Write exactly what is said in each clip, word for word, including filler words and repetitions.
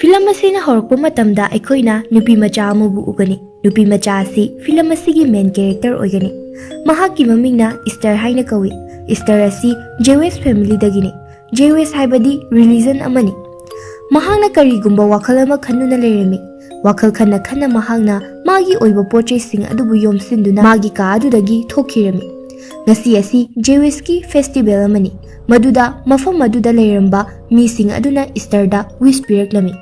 Film ꯑꯁꯤꯅ ꯍꯧꯔꯛꯄ ꯃꯇꯝꯗ ꯑꯩꯈꯣꯏꯅ ꯅꯨꯄꯤ ꯃꯆꯥ ꯑꯃꯕꯨ ꯎꯒꯅꯤ꯫ ꯅꯨꯄꯤ ꯃꯆꯥ ꯑꯁꯤ ꯐꯤꯂꯝ ꯑꯁꯤꯒꯤ main character ꯑꯣꯏꯒꯅꯤ꯫ ꯃꯍꯥꯛꯀꯤ ꯃꯃꯤꯡꯅ ꯏꯁꯇꯔ ꯍꯥꯏꯅ ꯀꯧꯏ꯫ ꯏꯁꯇꯔ ꯑꯁꯤ Jewish family ꯗꯒꯤꯅꯤ꯫ Jewish ꯍꯥꯏꯕꯗꯤ religion ꯑꯃꯅꯤ꯫ ꯃꯍꯥꯛꯅ ꯀꯔꯤꯒꯨꯝꯕ ꯋꯥꯈꯜ ꯑꯃ ꯈꯟꯗꯨꯅ ꯂꯩꯔꯝꯃꯤ꯫ ꯋꯥꯈꯜ ꯈꯟꯅ ꯈꯟꯅ ꯃꯍꯥꯛꯅ ꯃꯥꯒꯤ ꯑꯣꯏꯕ ꯄꯣꯠ ꯆꯩꯁꯤꯡ ꯑꯗꯨꯕꯨ ꯌꯣꯝꯁꯤꯟꯗꯨꯅ ꯃꯥꯒꯤ ꯀꯥ ꯑꯗꯨꯗꯒꯤ ꯊꯣꯛꯈꯤꯔꯝꯃꯤ꯫ ꯉꯁꯤ ꯑꯁꯤ Jewish ꯀꯤ festival ꯑꯃꯅꯤ꯫ ꯃꯗꯨꯗ ꯃꯐꯝ ꯑꯗꯨꯗ ꯂꯩꯔꯝꯕ ꯃꯤꯁꯤꯡ ꯑꯗꯨꯅ ꯏꯁꯇꯔꯗ wish ꯄꯤꯔꯛꯂꯝꯃꯤ꯫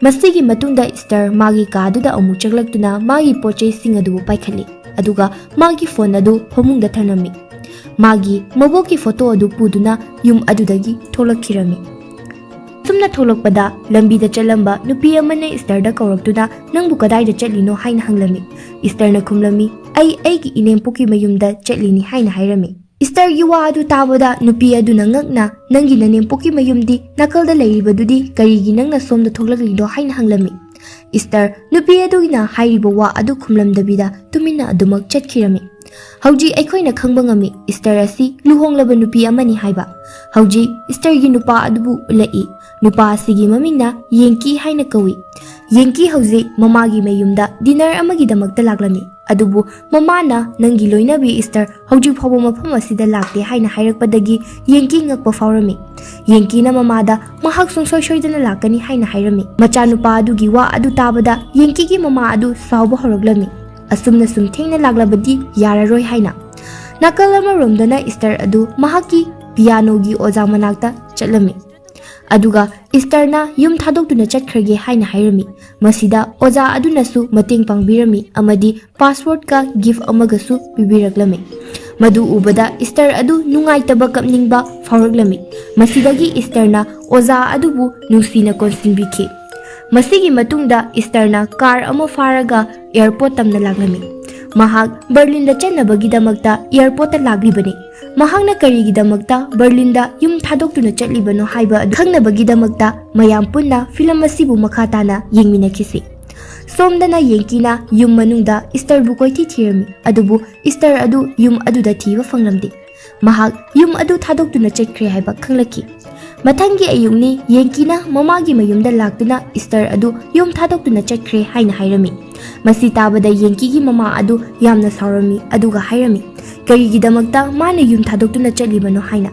ꯃꯁꯤꯒꯤ ꯃꯇꯨꯡꯗ ꯏꯁꯇꯔ ꯃꯥꯒꯤ ꯀꯥ ꯑꯗꯨꯗ ꯑꯃꯨꯛ ꯆꯪꯂꯛꯇꯨꯅ ꯃꯥꯒꯤ ꯄꯣꯠ ꯆꯩꯁꯤꯡ ꯑꯗꯨꯕꯨ ꯄꯥꯏꯈꯠꯂꯤ, ꯑꯗꯨꯒ ꯃꯥꯒꯤ phone ꯑꯗꯨ ꯐꯃꯨꯡꯗ ꯊꯝꯂꯝꯃꯤ꯫ ꯃꯥꯒꯤ ꯃꯕꯣꯛꯀꯤ photo ꯑꯗꯨ ꯄꯨꯗꯨꯅ ꯌꯨꯝ ꯑꯗꯨꯗꯒꯤ ꯊꯣꯛꯂꯛꯈꯤꯔꯝꯃꯤ꯫ ꯁꯨꯝꯅ ꯊꯣꯛꯂꯛꯄꯗ ꯂꯝꯕꯤꯗ ꯆꯠꯂꯝꯕ ꯅꯨꯄꯤ ꯑꯃꯅ ꯏꯁꯇꯔꯗ ꯀꯧꯔꯛꯇꯨꯅ, "ꯅꯪꯕꯨ ꯀꯗꯥꯏꯗ ꯆꯠꯂꯤꯅꯣ?" ꯍꯥꯏꯅ ꯍꯪꯂꯝꯃꯤ꯫ ꯏꯁꯇꯔꯅ ꯈꯨꯝꯂꯝꯃꯤ, "ꯑꯩ ꯑꯩꯒꯤ ꯏꯅꯦꯝꯄꯣꯛꯀꯤ ꯃꯌꯨꯝꯗ ꯆꯠꯂꯤꯅꯤ" ꯍꯥꯏꯅ ꯍꯥꯏꯔꯝꯃꯤ꯫ ꯏꯁꯇꯔꯒꯤ ꯋꯥ ꯑꯗꯨ ꯇꯥꯕꯗ ꯅꯨꯄꯤ ꯑꯗꯨꯅ ꯉꯛꯅ, "ꯅꯪꯒꯤ ꯅꯅꯦꯝꯄꯣꯛꯀꯤ ꯃꯌꯨꯝꯗꯤ ꯅꯥꯀꯜꯗ ꯂꯩꯔꯤꯕꯗꯨꯗꯤ, ꯀꯔꯤꯒꯤ ꯅꯪꯅ ꯁꯣꯝꯗ ꯊꯣꯛꯂꯛꯂꯤꯅꯣ?" ꯍꯥꯏꯅ ꯍꯪꯂꯝꯃꯤ꯫ ꯏꯁꯇꯔ ꯅꯨꯄꯤ ꯑꯗꯨꯒꯤꯅ ꯍꯥꯏꯔꯤꯕ ꯋꯥ ꯑꯗꯨ ꯈꯨꯝꯂꯝꯗꯕꯤꯗ ꯇꯨꯃꯤꯟꯅ ꯑꯗꯨꯃꯛ ꯆꯠꯈꯤꯔꯝꯃꯤ꯫ ꯍꯧꯖꯤꯛ ꯑꯩꯈꯣꯏꯅ ꯈꯪꯕ ꯉꯝꯃꯤ, ꯏꯁꯇꯔ ꯑꯁꯤ ꯂꯨꯍꯣꯡꯂꯕ ꯅꯨꯄꯤ ꯑꯃꯅꯤ ꯍꯥꯏꯕ꯫ ꯍꯧꯖꯤꯛ ꯏꯁꯇꯔꯒꯤ ꯅꯨꯄꯥ ꯑꯗꯨꯕꯨ ꯎꯠꯂꯛꯏ꯫ ꯅꯨꯄꯥ ꯑꯁꯤꯒꯤ ꯃꯃꯤꯡꯅ ꯌꯦꯡꯀꯤ ꯍꯥꯏꯅ ꯀꯧꯏ꯫ ꯌꯦꯡꯀꯤ ꯍꯧꯖꯤꯛ ꯃꯃꯥꯒꯤ ꯃꯌꯨꯝꯗ dinner ꯑꯃꯒꯤꯗꯃꯛꯇ ꯂꯥꯛꯂꯝꯃꯤ꯫ ꯑꯗꯨꯕꯨ ꯃꯃꯥꯅ, "ꯅꯪꯒꯤ ꯂꯣꯏꯅꯕꯤ ꯏꯁꯇꯔ ꯍꯧꯖꯤꯛ ꯐꯥꯎꯕ ꯃꯐꯝ ꯑꯁꯤꯗ ꯂꯥꯛꯇꯦ" ꯍꯥꯏꯅ ꯍꯥꯏꯔꯛꯄꯗꯒꯤ ꯌꯦꯡꯀꯤ ꯉꯛꯄ ꯐꯥꯎꯔꯝꯃꯤ꯫ ꯌꯦꯡꯀꯤꯅ ꯃꯃꯥꯗ ꯃꯍꯥꯛ ꯁꯨꯡꯁꯣꯏ ꯁꯣꯏꯗꯅ ꯂꯥꯛꯀꯅꯤ ꯍꯥꯏꯅ ꯍꯥꯏꯔꯝꯃꯤ꯫ ꯃꯆꯥꯅꯨꯄꯥ ꯑꯗꯨꯒꯤ ꯋꯥ ꯑꯗꯨ ꯇꯥꯕꯗ ꯌꯦꯡꯀꯤꯒꯤ ꯃꯃꯥ ꯑꯗꯨ ꯁꯥꯎꯕ ꯍꯧꯔꯛꯂꯝꯃꯤ꯫ ꯑꯁꯨꯝꯅ ꯁꯨꯝ ꯊꯦꯡꯅ ꯂꯥꯛꯂꯕꯗꯤ ꯌꯥꯔꯔꯣꯏ ꯍꯥꯏꯅ꯫ ꯅꯥꯀꯜ ꯑꯃꯔꯣꯝꯗꯅ ꯏꯁꯇꯔ ꯑꯗꯨ ꯃꯍꯥꯛꯀꯤ piano ꯒꯤ ꯑꯣꯖꯥ ꯃꯅꯥꯛꯇ ꯆꯠꯂꯝꯃꯤ꯫ ꯑꯗꯨꯒ ꯏꯁꯇꯔꯅ ꯌꯨꯝ ꯊꯥꯗꯣꯛꯇꯨꯅ ꯆꯠꯈ꯭ꯔꯒꯦ ꯍꯥꯏꯅ ꯍꯥꯏꯔꯝꯃꯤ꯫ ꯃꯁꯤꯗ ꯑꯣꯖꯥ ꯑꯗꯨꯅꯁꯨ ꯃꯇꯦꯡ ꯄꯥꯡꯕꯤꯔꯝꯃꯤ ꯑꯃꯗꯤ password ꯀ gift ꯑꯃꯒꯁꯨ ꯄꯤꯕꯤꯔꯛꯂꯝꯃꯤ꯫ ꯃꯗꯨ ꯎꯕꯗ ꯏꯁꯇꯔ ꯑꯗꯨ ꯅꯨꯡꯉꯥꯏꯇꯕ, ꯀꯞꯅꯤꯡꯕ ꯐꯥꯎꯔꯛꯂꯝꯃꯤ꯫ ꯃꯁꯤꯗꯒꯤ ꯏꯁꯇꯔꯅ ꯑꯣꯖꯥ ꯑꯗꯨꯕꯨ ꯅꯨꯡꯁꯤꯅ ꯀꯣꯟꯁꯤꯟꯕꯤꯈꯤ꯫ ꯃꯁꯤꯒꯤ ꯃꯇꯨꯡꯗ ꯏꯁꯇꯔꯅ car ꯑꯃ ꯐꯥꯔꯒ airport ꯇꯝꯅ ꯂꯥꯛꯂꯝꯃꯤ꯫ ꯃꯍꯥꯛ ꯕꯔꯂꯤꯟꯗ ꯆꯠꯅꯕꯒꯤꯗꯃꯛꯇ airport ꯇ ꯂꯥꯛꯂꯤꯕꯅꯤ꯫ ꯃꯍꯥꯛꯅ ꯀꯔꯤꯒꯤꯗꯃꯛꯇ ꯕꯔꯂꯤꯟꯗ ꯌꯨꯝ ꯊꯥꯗꯣꯛꯇꯨꯅ ꯆꯠꯂꯤꯕꯅꯣ ꯍꯥꯏꯕ ꯑꯗꯨ ꯈꯪꯅꯕꯒꯤꯗꯃꯛꯇ ꯃꯌꯥꯝ ꯄꯨꯟꯅ ꯐꯤꯂꯝ ꯑꯁꯤꯕꯨ ꯃꯈꯥ ꯇꯥꯅ ꯌꯦꯡꯃꯤꯟꯅꯈꯤꯁꯤ꯫ ꯁꯣꯝꯗꯅ ꯌꯦꯡꯀꯤꯅ ꯌꯨꯝ ꯃꯅꯨꯡꯗ ꯏꯁꯇꯔꯕꯨ ꯀꯣꯏꯊꯤ ꯊꯤꯔꯝꯃꯤ, ꯑꯗꯨꯕꯨ ꯏꯁꯇꯔ ꯑꯗꯨ ꯌꯨꯝ ꯑꯗꯨꯗ ꯊꯤꯕ ꯐꯪꯂꯝꯗꯦ꯫ ꯃꯍꯥꯛ ꯌꯨꯝ ꯑꯗꯨ ꯊꯥꯗꯣꯛꯇꯨꯅ ꯆꯠꯈ꯭ꯔꯦ ꯍꯥꯏꯕ ꯈꯪꯂꯛꯈꯤ꯫ ꯃꯊꯪꯒꯤ ꯑꯌꯨꯛꯅꯤ, ꯌꯦꯡꯀꯤꯅ ꯃꯃꯥꯒꯤ ꯃꯌꯨꯝꯗ ꯂꯥꯛꯇꯨꯅ ꯏꯁꯇꯔ ꯑꯗꯨ ꯌꯨꯝ ꯊꯥꯗꯣꯛꯇꯨꯅ ꯆꯠꯈ꯭ꯔꯦ ꯍꯥꯏꯅ ꯍꯥꯏꯔꯝꯃꯤ꯫ ꯃꯁꯤ ꯇꯥꯕꯗ ꯌꯦꯡꯀꯤꯒꯤ ꯃꯃꯥ ꯑꯗꯨ ꯌꯥꯝꯅ ꯁꯥꯎꯔꯝꯃꯤ, ꯑꯗꯨꯒ ꯍꯥꯏꯔꯝꯃꯤ, ꯀꯔꯤꯒꯤꯗꯃꯛꯇ ꯃꯥꯅ ꯌꯨꯝ ꯊꯥꯗꯣꯛꯇꯨꯅ ꯆꯠꯂꯤꯕꯅꯣ ꯍꯥꯏꯅ꯫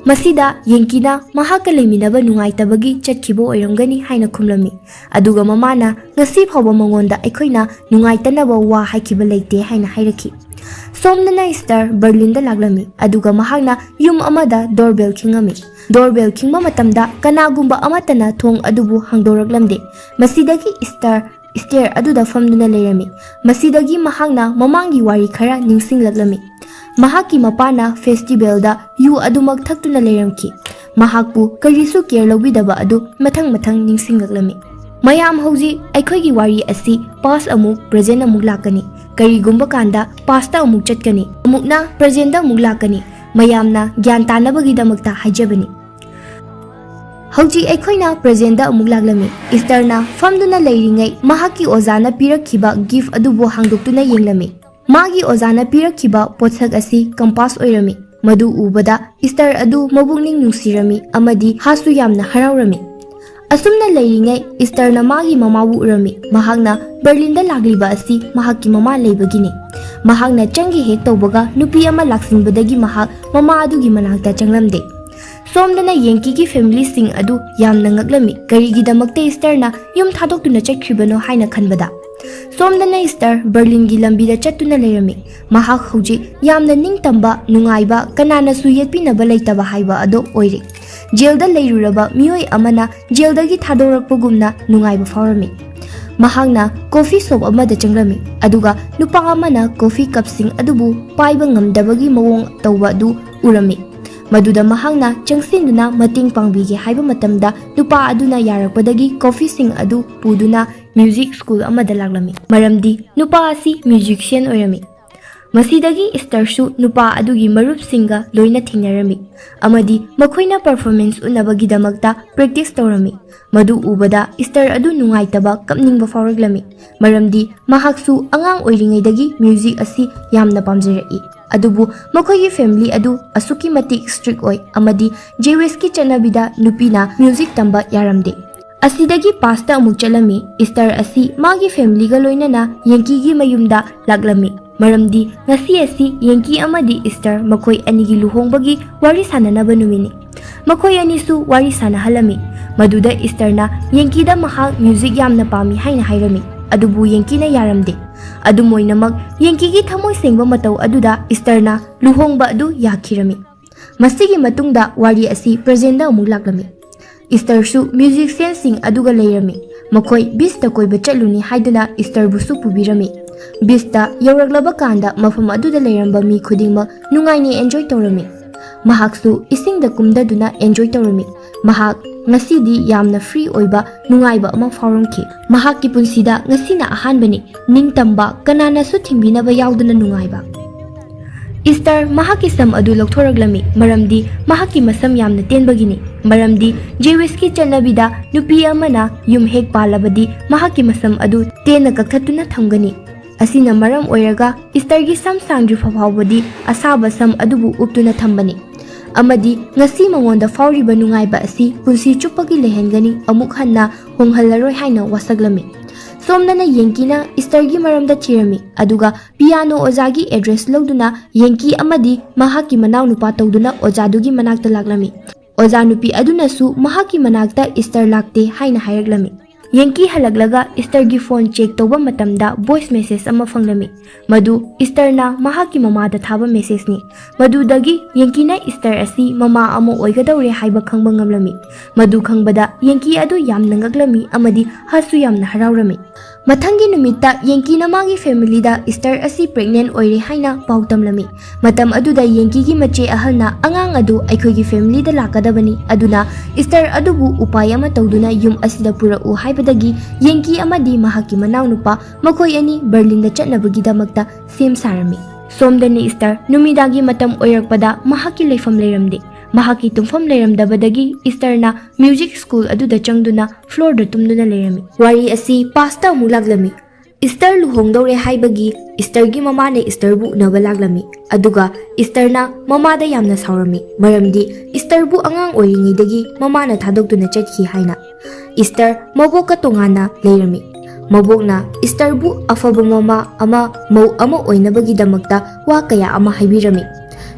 ꯃꯁꯤꯗ ꯌꯦꯡꯀꯤꯅ ꯃꯍꯥꯛꯀ ꯂꯩꯃꯤꯟꯅꯕ ꯅꯨꯡꯉꯥꯏꯇꯕꯒꯤ ꯆꯠꯈꯤꯕ ꯑꯣꯏꯔꯝꯒꯅꯤ ꯍꯥꯏꯅ ꯈꯨꯝꯂꯝꯃꯤ꯫ ꯑꯗꯨꯒ ꯃꯃꯥꯅ ꯉꯁꯤ ꯐꯥꯎꯕ ꯃꯉꯣꯟꯗ ꯑꯩꯈꯣꯏꯅ ꯅꯨꯡꯉꯥꯏꯇꯅꯕ ꯋꯥ ꯍꯥꯏꯈꯤꯕ ꯂꯩꯇꯦ ꯍꯥꯏꯅ ꯍꯥꯏꯔꯛꯈꯤ꯫ ꯁꯣꯝꯗꯅ ꯏꯁꯇꯔ ꯕꯔꯂꯤꯟꯗ ꯂꯥꯛꯂꯝꯃꯤ, ꯑꯗꯨꯒ ꯃꯍꯥꯛꯅ ꯌꯨꯝ ꯑꯃꯗ ꯗꯣꯔꯕꯦꯜ ꯈꯤꯡꯉꯝꯃꯤ꯫ ꯗꯣꯔꯕꯦꯜ ꯈꯤꯡꯕ ꯃꯇꯝꯗ ꯀꯅꯥꯒꯨꯝꯕ ꯑꯃꯠꯇꯅ ꯊꯣꯡ ꯑꯗꯨꯕꯨ ꯍꯥꯡꯗꯣꯔꯛꯂꯝꯗꯦ꯫ ꯃꯁꯤꯗꯒꯤ ꯏꯁꯇꯔ ꯁ꯭ꯇꯦꯌꯔ ꯑꯗꯨꯗ ꯐꯝꯗꯨꯅ ꯂꯩꯔꯝꯃꯤ꯫ ꯃꯁꯤꯗꯒꯤ ꯃꯍꯥꯛꯅ ꯃꯃꯥꯡꯒꯤ ꯋꯥꯔꯤ ꯈꯔ ꯅꯤꯡꯁꯤꯡꯂꯛꯂꯝꯃꯤ꯫ ꯃꯍꯥꯛꯀꯤ ꯃꯄꯥꯅ ꯐꯦꯁꯇꯤꯚꯦꯜꯗ ꯌꯨ ꯑꯗꯨꯃꯛ ꯊꯛꯇꯨꯅ ꯂꯩꯔꯝꯈꯤ꯫ ꯃꯍꯥꯛꯄꯨ ꯀꯔꯤꯁꯨ ꯀꯦꯌꯔ ꯂꯧꯕꯤꯗꯕ ꯑꯗꯨ ꯃꯊꯪ ꯃꯊꯪ ꯅꯤꯡꯁꯤꯡꯂꯛꯂꯝꯃꯤ꯫ ꯃꯌꯥꯝ, ꯍꯧꯖꯤꯛ ꯑꯩꯈꯣꯏꯒꯤ ꯋꯥꯔꯤ ꯑꯁꯤ ꯄꯥꯁ ꯑꯃꯨꯛ ꯄ꯭ꯔꯦꯖꯦꯟ ꯑꯃꯨꯛ ꯂꯥꯛꯀꯅꯤ꯫ ꯀꯔꯤꯒꯨꯝꯕ ꯀꯥꯟꯗ ꯄꯥꯁꯇ ꯑꯃꯨꯛ ꯆꯠꯀꯅꯤ, ꯑꯃꯨꯛꯅ ꯄ꯭ꯔꯦꯖꯦꯟꯗ ꯑꯃꯨꯛ ꯂꯥꯛꯀꯅꯤ꯫ ꯃꯌꯥꯝꯅ ꯒ꯭ꯌꯥꯟ ꯇꯥꯅꯕꯒꯤꯗꯃꯛꯇ ꯍꯥꯏꯖꯕꯅꯤ꯫ ꯍꯧꯖꯤꯛ ꯑꯩꯈꯣꯏꯅ ꯄ꯭ꯔꯦꯖꯦꯟꯗ ꯑꯃꯨꯛ ꯂꯥꯛꯂꯝꯃꯤ꯫ ꯏꯁꯇꯔꯅ ꯐꯝꯗꯨꯅ ꯂꯩꯔꯤꯉꯩ ꯃꯍꯥꯛꯀꯤ ꯑꯣꯖꯥꯅ ꯄꯤꯔꯛꯈꯤꯕ ꯒꯤꯐ ꯑꯗꯨꯕꯨ ꯍꯥꯡꯗꯣꯛꯇꯨꯅ ꯌꯦꯡꯂꯝꯃꯤ꯫ ꯃꯥꯒꯤ ꯑꯣꯖꯥꯅ ꯄꯤꯔꯛꯈꯤꯕ ꯄꯣꯠꯁꯛ ꯑꯁꯤ ꯀꯝꯄꯥꯁ ꯑꯣꯏꯔꯝꯃꯤ꯫ ꯃꯗꯨ ꯎꯕꯗ ꯏꯁꯇꯔ ꯑꯗꯨ ꯃꯕꯨꯛꯅꯤꯡ ꯅꯨꯡꯁꯤꯔꯝꯃꯤ ꯑꯃꯗꯤ ꯍꯥꯁꯨ ꯌꯥꯝꯅ ꯍꯔꯥꯎꯔꯝꯃꯤ꯫ ꯑꯁꯨꯝꯅ ꯂꯩꯔꯤꯉꯩ ꯏꯁꯇꯔꯅ ꯃꯥꯒꯤ ꯃꯃꯥꯕꯨ ꯎꯔꯝꯃꯤ꯫ ꯃꯍꯥꯛꯅ ꯕꯔꯂꯤꯟꯗ ꯂꯥꯛꯂꯤꯕ ꯑꯁꯤ ꯃꯍꯥꯛꯀꯤ ꯃꯃꯥ ꯂꯩꯕꯒꯤꯅꯤ꯫ ꯃꯍꯥꯛꯅ ꯆꯪꯒꯦ ꯍꯦꯛ ꯇꯧꯕꯒ ꯅꯨꯄꯤ ꯑꯃ ꯂꯥꯛꯁꯤꯟꯕꯗꯒꯤ ꯃꯍꯥꯛ ꯃꯃꯥ ꯑꯗꯨꯒꯤ ꯃꯅꯥꯛꯇ ꯆꯪꯂꯝꯗꯦ꯫ ꯁꯣꯝꯗꯅ ꯌꯦꯡꯀꯤꯒꯤ ꯐꯦꯃꯤꯂꯤꯁꯤꯡ ꯑꯗꯨ ꯌꯥꯝꯅ ꯉꯛꯂꯝꯃꯤ, ꯀꯔꯤꯒꯤꯗꯃꯛꯇ ꯏꯁꯇꯔꯅ ꯌꯨꯝ ꯊꯥꯗꯣꯛꯇꯨꯅ ꯆꯠꯈ꯭ꯔꯤꯕꯅꯣ ꯍꯥꯏꯅ ꯈꯟꯕꯗ꯫ ꯁꯣꯝꯗꯅ ꯏꯁꯇꯔ ꯕꯔꯂꯤꯟꯒꯤ ꯂꯝꯕꯤꯗ ꯆꯠꯇꯨꯅ ꯂꯩꯔꯝꯃꯤ꯫ ꯃꯍꯥꯛ ꯍꯧꯖꯤꯛ ꯌꯥꯝꯅ ꯅꯤꯡꯇꯝꯕ, ꯅꯨꯡꯉꯥꯏꯕ, ꯀꯅꯥꯅꯁꯨ ꯌꯦꯠꯄꯤꯅꯕ ꯂꯩꯇꯕ ꯍꯥꯏꯕ ꯑꯗꯨ ꯑꯣꯏꯔꯦ꯫ ꯖꯦꯜꯗ ꯂꯩꯔꯨꯔꯕ ꯃꯤꯑꯣꯏ ꯑꯃꯅ ꯖꯦꯜꯗꯒꯤ ꯊꯥꯗꯣꯔꯛꯄꯒꯨꯝꯅ ꯅꯨꯡꯉꯥꯏꯕ ꯐꯥꯎꯔꯝꯃꯤ꯫ ꯃꯍꯥꯛꯅ ꯀꯣꯐꯤ ꯁꯣꯞ ꯑꯃꯗ ꯆꯪꯂꯝꯃꯤ, ꯑꯗꯨꯒ ꯅꯨꯄꯥ ꯑꯃꯅ ꯀꯣꯐꯤ ꯀꯞꯁꯤꯡ ꯑꯗꯨꯕꯨ ꯄꯥꯏꯕ ꯉꯝꯗꯕꯒꯤ ꯃꯑꯣꯡ ꯇꯧꯕ ꯑꯗꯨ ꯎꯔꯝꯃꯤ꯫ ꯃꯗꯨꯗ ꯃꯍꯥꯛꯅ ꯆꯪꯁꯤꯟꯗꯨꯅ ꯃꯇꯦꯡ ꯄꯥꯡꯕꯤꯒꯦ ꯍꯥꯏꯕ ꯃꯇꯝꯗ, ꯅꯨꯄꯥ ꯑꯗꯨꯅ ꯌꯥꯔꯛꯄꯗꯒꯤ ꯀꯣꯐꯤꯁꯤꯡ ꯑꯗꯨ ꯄꯨꯗꯨꯅ ꯃ꯭ꯌꯨꯖꯤꯛ ꯁ꯭ꯀꯨꯜ ꯑꯃꯗ ꯂꯥꯛꯂꯝꯃꯤ, ꯃꯔꯝꯗꯤ ꯅꯨꯄꯥ ꯑꯁꯤ ꯃ꯭ꯌꯨꯖꯤꯛꯁꯤꯌꯟ ꯑꯣꯏꯔꯝꯃꯤ꯫ ꯃꯁꯤꯗꯒꯤ ꯏꯁꯇꯔꯁꯨ ꯅꯨꯄꯥ ꯑꯗꯨꯒꯤ ꯃꯔꯨꯞꯁꯤꯡꯒ ꯂꯣꯏꯅ ꯊꯦꯡꯅꯔꯝꯃꯤ ꯑꯃꯗꯤ ꯃꯈꯣꯏꯅ ꯄꯔꯐꯣꯔꯃꯦꯟꯁ ꯎꯠꯅꯕꯒꯤꯗꯃꯛꯇ ꯄ꯭ꯔꯦꯛꯇꯤꯁ ꯇꯧꯔꯝꯃꯤ꯫ ꯃꯗꯨ ꯎꯕꯗ ꯏꯁꯇꯔ ꯑꯗꯨ ꯅꯨꯡꯉꯥꯏꯇꯕ, ꯀꯞꯅꯤꯡꯕ ꯐꯥꯎꯔꯛꯂꯝꯃꯤ, ꯃꯔꯝꯗꯤ ꯃꯍꯥꯛꯁꯨ ꯑꯉꯥꯡ ꯑꯣꯏꯔꯤꯉꯩꯗꯒꯤ ꯃ꯭ꯌꯨꯖꯤꯛ ꯑꯁꯤ ꯌꯥꯝꯅ ꯄꯥꯝꯖꯔꯛꯏ꯫ ꯑꯗꯨꯕꯨ ꯃꯈꯣꯏꯒꯤ family ꯑꯗꯨ ꯑꯁꯨꯛꯀꯤ ꯃꯇꯤꯛ strict ꯑꯣꯏ ꯑꯃꯗꯤ Jewish ꯀꯤ ꯆꯠꯅꯕꯤꯗ ꯅꯨꯄꯤꯅ music ꯇꯝꯕ ꯌꯥꯔꯝꯗꯦ꯫ ꯑꯁꯤꯗꯒꯤ past ꯇ ꯑꯃꯨꯛ ꯆꯠꯂꯝꯃꯤ꯫ ꯏꯁꯇꯔ ꯑꯁꯤ ꯃꯥꯒꯤ family ꯒ ꯂꯣꯏꯅꯅ ꯌꯦꯡꯀꯤꯒꯤ ꯃꯌꯨꯝꯗ ꯂꯥꯛꯂꯝꯃꯤ, ꯃꯔꯝꯗꯤ ꯉꯁꯤ ꯑꯁꯤ ꯌꯦꯡꯀꯤ ꯑꯃꯗꯤ ꯏꯁꯇꯔ ꯃꯈꯣꯏ ꯑꯅꯤꯒꯤ ꯂꯨꯍꯣꯡꯕꯒꯤ ꯋꯥꯔꯤ ꯁꯥꯟꯅꯅꯕ ꯅꯨꯃꯤꯠꯅꯤ꯫ ꯃꯈꯣꯏ ꯑꯅꯤꯁꯨ ꯋꯥꯔꯤ ꯁꯥꯟꯅꯍꯜꯂꯝꯃꯤ꯫ ꯃꯗꯨꯗ ꯏꯁꯇꯔꯅ ꯌꯦꯡꯀꯤꯗ ꯃꯍꯥꯛ music ꯌꯥꯝꯅ ꯄꯥꯝꯃꯤ ꯍꯥꯏꯅ ꯍꯥꯏꯔꯝꯃꯤ, ꯑꯗꯨꯕꯨ ꯌꯦꯡꯀꯤꯅ ꯌꯥꯔꯝꯗꯦ꯫ ꯑꯗꯨꯝ ꯑꯣꯏꯅꯃꯛ, ꯌꯦꯡꯀꯤꯒꯤ ꯊꯃꯣꯏ ꯁꯦꯡꯕ ꯃꯇꯧ ꯑꯗꯨꯗ ꯏꯁꯇꯔꯅ ꯂꯨꯍꯣꯡꯕ ꯑꯗꯨ ꯌꯥꯈꯤꯔꯝꯃꯤ꯫ ꯃꯁꯤꯒꯤ ꯃꯇꯨꯡꯗ ꯋꯥꯔꯤ ꯑꯁꯤ present ꯗ ꯑꯃꯨꯛ ꯂꯥꯛꯂꯝꯃꯤ꯫ ꯏꯁꯇꯔꯁꯨ musician ꯁꯤꯡ ꯑꯗꯨꯒ ꯂꯩꯔꯝꯃꯤ꯫ ꯃꯈꯣꯏ beach ꯇ ꯀꯣꯏꯕ ꯆꯠꯂꯨꯅꯤ ꯍꯥꯏꯗꯨꯅ ꯏꯁꯇꯔꯕꯨꯁꯨ ꯄꯨꯕꯤꯔꯝꯃꯤ꯫ Beach ꯇ ꯌꯧꯔꯛꯂꯕ ꯀꯥꯟꯗ ꯃꯐꯝ ꯑꯗꯨꯗ ꯂꯩꯔꯝꯕ ꯃꯤ ꯈꯨꯗꯤꯡꯃꯛ ꯅꯨꯡꯉꯥꯏꯅ enjoy ꯇꯧꯔꯝꯃꯤ꯫ ꯃꯍꯥꯛꯁꯨ ꯏꯁꯤꯡꯗ ꯀꯨꯝꯗꯗꯨꯅ enjoy ꯇꯧꯔꯝꯃꯤ꯫ ꯃꯍꯥꯛ ꯉꯁꯤꯗꯤ ꯌꯥꯝꯅ free ꯑꯣꯏꯕ, ꯅꯨꯡꯉꯥꯏꯕ ꯑꯃ ꯐꯥꯎꯔꯝꯈꯤ꯫ ꯃꯍꯥꯛꯀꯤ ꯄꯨꯟꯁꯤꯗ ꯉꯁꯤꯅ ꯑꯍꯥꯟꯕꯅꯤ, ꯅꯤꯡꯇꯝꯕ, ꯀꯅꯥꯅꯁꯨ ꯊꯤꯡꯕꯤꯅꯕ ꯌꯥꯎꯗꯅ ꯅꯨꯡꯉꯥꯏꯕ꯫ ꯏꯁꯇꯔ ꯃꯍꯥꯛꯀꯤ ꯁꯝ ꯑꯗꯨ ꯂꯧꯊꯣꯔꯛꯂꯝꯃꯤ, ꯃꯔꯝꯗꯤ ꯃꯍꯥꯛꯀꯤ ꯃꯁꯝ ꯌꯥꯝꯅ ꯇꯦꯟꯕꯒꯤꯅꯤ꯫ ꯃꯔꯝꯗꯤ Jewish ꯀꯤ ꯆꯠꯅꯕꯤꯗ ꯅꯨꯄꯤ ꯑꯃꯅ ꯌꯨꯝ ꯍꯦꯛ ꯄꯥꯜꯂꯕꯗꯤ ꯃꯍꯥꯛꯀꯤ ꯃꯁꯝ ꯑꯗꯨ ꯇꯦꯟꯅ ꯀꯛꯊꯠꯇꯨꯅ ꯊꯝꯒꯅꯤ꯫ ꯑꯁꯤꯅ ꯃꯔꯝ ꯑꯣꯏꯔꯒ ꯏꯁꯇꯔꯒꯤ ꯁꯝ ꯁꯥꯡꯗ꯭ꯔꯤꯐꯥꯎ ꯐꯥꯎꯕꯗꯤ ꯑꯁꯥꯕ ꯁꯝ ꯑꯗꯨꯕꯨ ꯎꯞꯇꯨꯅ ꯊꯝꯕꯅꯤ꯫ ꯑꯃꯗꯤ ꯉꯁꯤ ꯃꯉꯣꯟꯗ ꯐꯥꯎꯔꯤꯕ ꯅꯨꯡꯉꯥꯏꯕ ꯑꯁꯤ ꯄꯨꯟꯁꯤ ꯆꯨꯞꯄꯒꯤ ꯂꯩꯍꯟꯒꯅꯤ, ꯑꯃꯨꯛ ꯍꯟꯅ ꯍꯣꯡꯍꯜꯂꯔꯣꯏ ꯍꯥꯏꯅ ꯋꯥꯁꯛꯂꯝꯃꯤ꯫ ꯁꯣꯝꯗꯅ ꯌꯦꯡꯀꯤꯅ ꯏꯁꯇꯔꯒꯤ ꯃꯔꯝꯗ ꯊꯤꯔꯝꯃꯤ, ꯑꯗꯨꯒ piano ꯑꯣꯖꯥꯒꯤ address ꯂꯧꯗꯨꯅ ꯌꯦꯡꯀꯤ ꯑꯃꯗꯤ ꯃꯍꯥꯛꯀꯤ ꯃꯅꯥꯎꯅꯨꯄꯥ ꯇꯧꯗꯨꯅ ꯑꯣꯖꯥꯗꯨꯒꯤ ꯃꯅꯥꯛꯇ ꯂꯥꯛꯂꯝꯃꯤ꯫ ꯑꯣꯖꯥ ꯅꯨꯄꯤ ꯑꯗꯨꯅꯁꯨ ꯃꯍꯥꯛꯀꯤ ꯃꯅꯥꯛꯇ ꯏꯁꯇꯔ ꯂꯥꯛꯇꯦ ꯍꯥꯏꯅ ꯍꯥꯏꯔꯛꯂꯝꯃꯤ꯫ ꯌꯦꯡꯀꯤ ꯍꯜꯂꯛꯂꯒ ꯏꯁꯇꯔꯒꯤ phone check ꯇꯧꯕ ꯃꯇꯝꯗ voice message ꯑꯃ ꯐꯪꯂꯝꯃꯤ꯫ ꯃꯗꯨ ꯏꯁꯇꯔꯅ ꯃꯍꯥꯛꯀꯤ ꯃꯃꯥꯗ ꯊꯥꯕ message ꯅꯤ꯫ ꯃꯗꯨꯗꯒꯤ ꯌꯦꯡꯀꯤꯅ ꯏꯁꯇꯔ ꯑꯁꯤ ꯃꯃꯥ ꯑꯃ ꯑꯣꯏꯒꯗꯧꯔꯦ ꯍꯥꯏꯕ ꯈꯪꯕ ꯉꯝꯂꯝꯃꯤ꯫ ꯃꯗꯨ ꯈꯪꯕꯗ ꯌꯦꯡꯀꯤ ꯑꯗꯨ ꯌꯥꯝꯅ ꯉꯛꯂꯝꯃꯤ ꯑꯃꯗꯤ ꯍꯁꯨ ꯌꯥꯝꯅ ꯍꯔꯥꯎꯔꯝꯃꯤ꯫ ꯃꯊꯪꯒꯤ ꯅꯨꯃꯤꯠꯇ ꯌꯦꯡꯀꯤꯅ ꯃꯥꯒꯤ family ꯗ ꯏꯁꯇꯔ ꯑꯁꯤ pregnant ꯑꯣꯏꯔꯦ ꯍꯥꯏꯅ ꯄꯥꯎ ꯇꯝꯂꯝꯃꯤ꯫ ꯃꯇꯝ ꯑꯗꯨꯗ ꯌꯦꯡꯀꯤꯒꯤ ꯃꯆꯦ ꯑꯍꯜꯅ ꯑꯉꯥꯡ ꯑꯗꯨ ꯑꯩꯈꯣꯏꯒꯤ family ꯗ ꯂꯥꯛꯀꯗꯕꯅꯤ, ꯑꯗꯨꯅ ꯏꯁꯇꯔ ꯑꯗꯨꯕꯨ ꯎꯄꯥꯏ ꯑꯃ ꯇꯧꯗꯨꯅ ꯌꯨꯝ ꯑꯁꯤꯗ ꯄꯨꯔꯛꯎ ꯍꯥꯏꯕꯗꯒꯤ ꯌꯦꯡꯀꯤ ꯑꯃꯗꯤ ꯃꯍꯥꯛꯀꯤ ꯃꯅꯥꯎꯅꯨꯄꯥ ꯃꯈꯣꯏ ꯑꯅꯤ ꯕꯔꯂꯤꯟꯗ ꯆꯠꯅꯕꯒꯤꯗꯃꯛꯇ ꯁꯦꯝ ꯁꯥꯔꯝꯃꯤ꯫ ꯁꯣꯝꯗꯅꯤ ꯏꯁꯇꯔ ꯅꯨꯃꯤꯗꯥꯡꯒꯤ ꯃꯇꯝ ꯑꯣꯏꯔꯛꯄꯗ ꯃꯍꯥꯛꯀꯤ ꯂꯩꯐꯝ ꯂꯩꯔꯝꯗꯦ꯫ ꯃꯍꯥꯛꯀꯤ ꯇꯨꯝꯐꯝ ꯂꯩꯔꯝꯗꯕꯗꯒꯤ ꯏꯁꯇꯔꯅ music school ꯑꯗꯨꯗ ꯆꯪꯗꯨꯅ floor ꯗ ꯇꯨꯝꯗꯨꯅ ꯂꯩꯔꯝꯃꯤ꯫ ꯋꯥꯔꯤ ꯑꯁꯤ past ꯇ ꯑꯃꯨꯛ ꯂꯥꯛꯂꯝꯃꯤ꯫ ꯏꯁꯇꯔ ꯂꯨꯍꯣꯡꯗꯧꯔꯦ ꯍꯥꯏꯕꯒꯤ ꯏꯁꯇꯔꯒꯤ ꯃꯃꯥꯅ ꯏꯁꯇꯔꯕꯨ ꯎꯅꯕ ꯂꯥꯛꯂꯝꯃꯤ꯫ ꯑꯗꯨꯒ ꯏꯁꯇꯔꯅ ꯃꯃꯥꯗ ꯌꯥꯝꯅ ꯁꯥꯎꯔꯝꯃꯤ, ꯃꯔꯝꯗꯤ ꯏꯁꯇꯔꯕꯨ ꯑꯉꯥꯡ ꯑꯣꯏꯔꯤꯉꯩꯗꯒꯤ ꯃꯃꯥꯅ ꯊꯥꯗꯣꯛꯇꯨꯅ ꯆꯠꯈꯤ ꯍꯥꯏꯅ꯫ ꯏꯁꯇꯔ ꯃꯕꯣꯛꯀ ꯇꯣꯉꯥꯟꯅ ꯂꯩꯔꯝꯃꯤ꯫ ꯃꯕꯣꯛꯅ ꯏꯁꯇꯔꯕꯨ ꯑꯐꯕ ꯃꯃꯥ ꯑꯃ, ꯃꯧ ꯑꯃ ꯑꯣꯏꯅꯕꯒꯤꯗꯃꯛꯇ ꯋꯥ ꯀꯌꯥ ꯑꯃ ꯍꯥꯏꯕꯤꯔꯝꯃꯤ꯫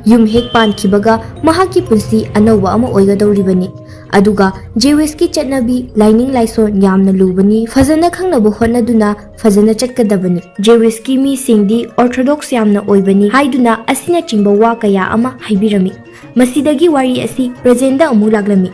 ꯌꯨꯝ ꯍꯦꯛ ꯄꯥꯟꯈꯤꯕꯒ ꯃꯍꯥꯛꯀꯤ ꯄꯨꯟꯁꯤ ꯑꯅꯧꯕ ꯑꯃ ꯑꯣꯏꯒꯗꯧꯔꯤꯕꯅꯤ꯫ ꯑꯗꯨꯒ ꯖꯦꯋꯤꯁꯀꯤ ꯆꯠꯅꯕꯤ, ꯂꯥꯏꯅꯤꯡ ꯂꯥꯏꯁꯣꯟ ꯌꯥꯝꯅ ꯂꯨꯕꯅꯤ, ꯐꯖꯅ ꯈꯪꯅꯕ ꯍꯣꯠꯅꯗꯨꯅ ꯐꯖꯅ ꯆꯠꯀꯗꯕꯅꯤ꯫ ꯖꯦꯋꯤꯁꯀꯤ ꯃꯤꯁꯤꯡꯗꯤ ꯑꯣꯔꯊꯣꯗꯣꯛꯁ ꯌꯥꯝꯅ ꯑꯣꯏꯕꯅꯤ ꯍꯥꯏꯗꯨꯅ ꯑꯁꯤꯅꯆꯤꯡꯕ ꯋꯥ ꯀꯌꯥ ꯑꯃ ꯍꯥꯏꯕꯤꯔꯝꯃꯤ꯫ ꯃꯁꯤꯗꯒꯤ ꯋꯥꯔꯤ ꯑꯁꯤ ꯄ꯭ꯔꯖꯦꯟꯗ ꯑꯃꯨꯛ ꯂꯥꯛꯂꯝꯃꯤ꯫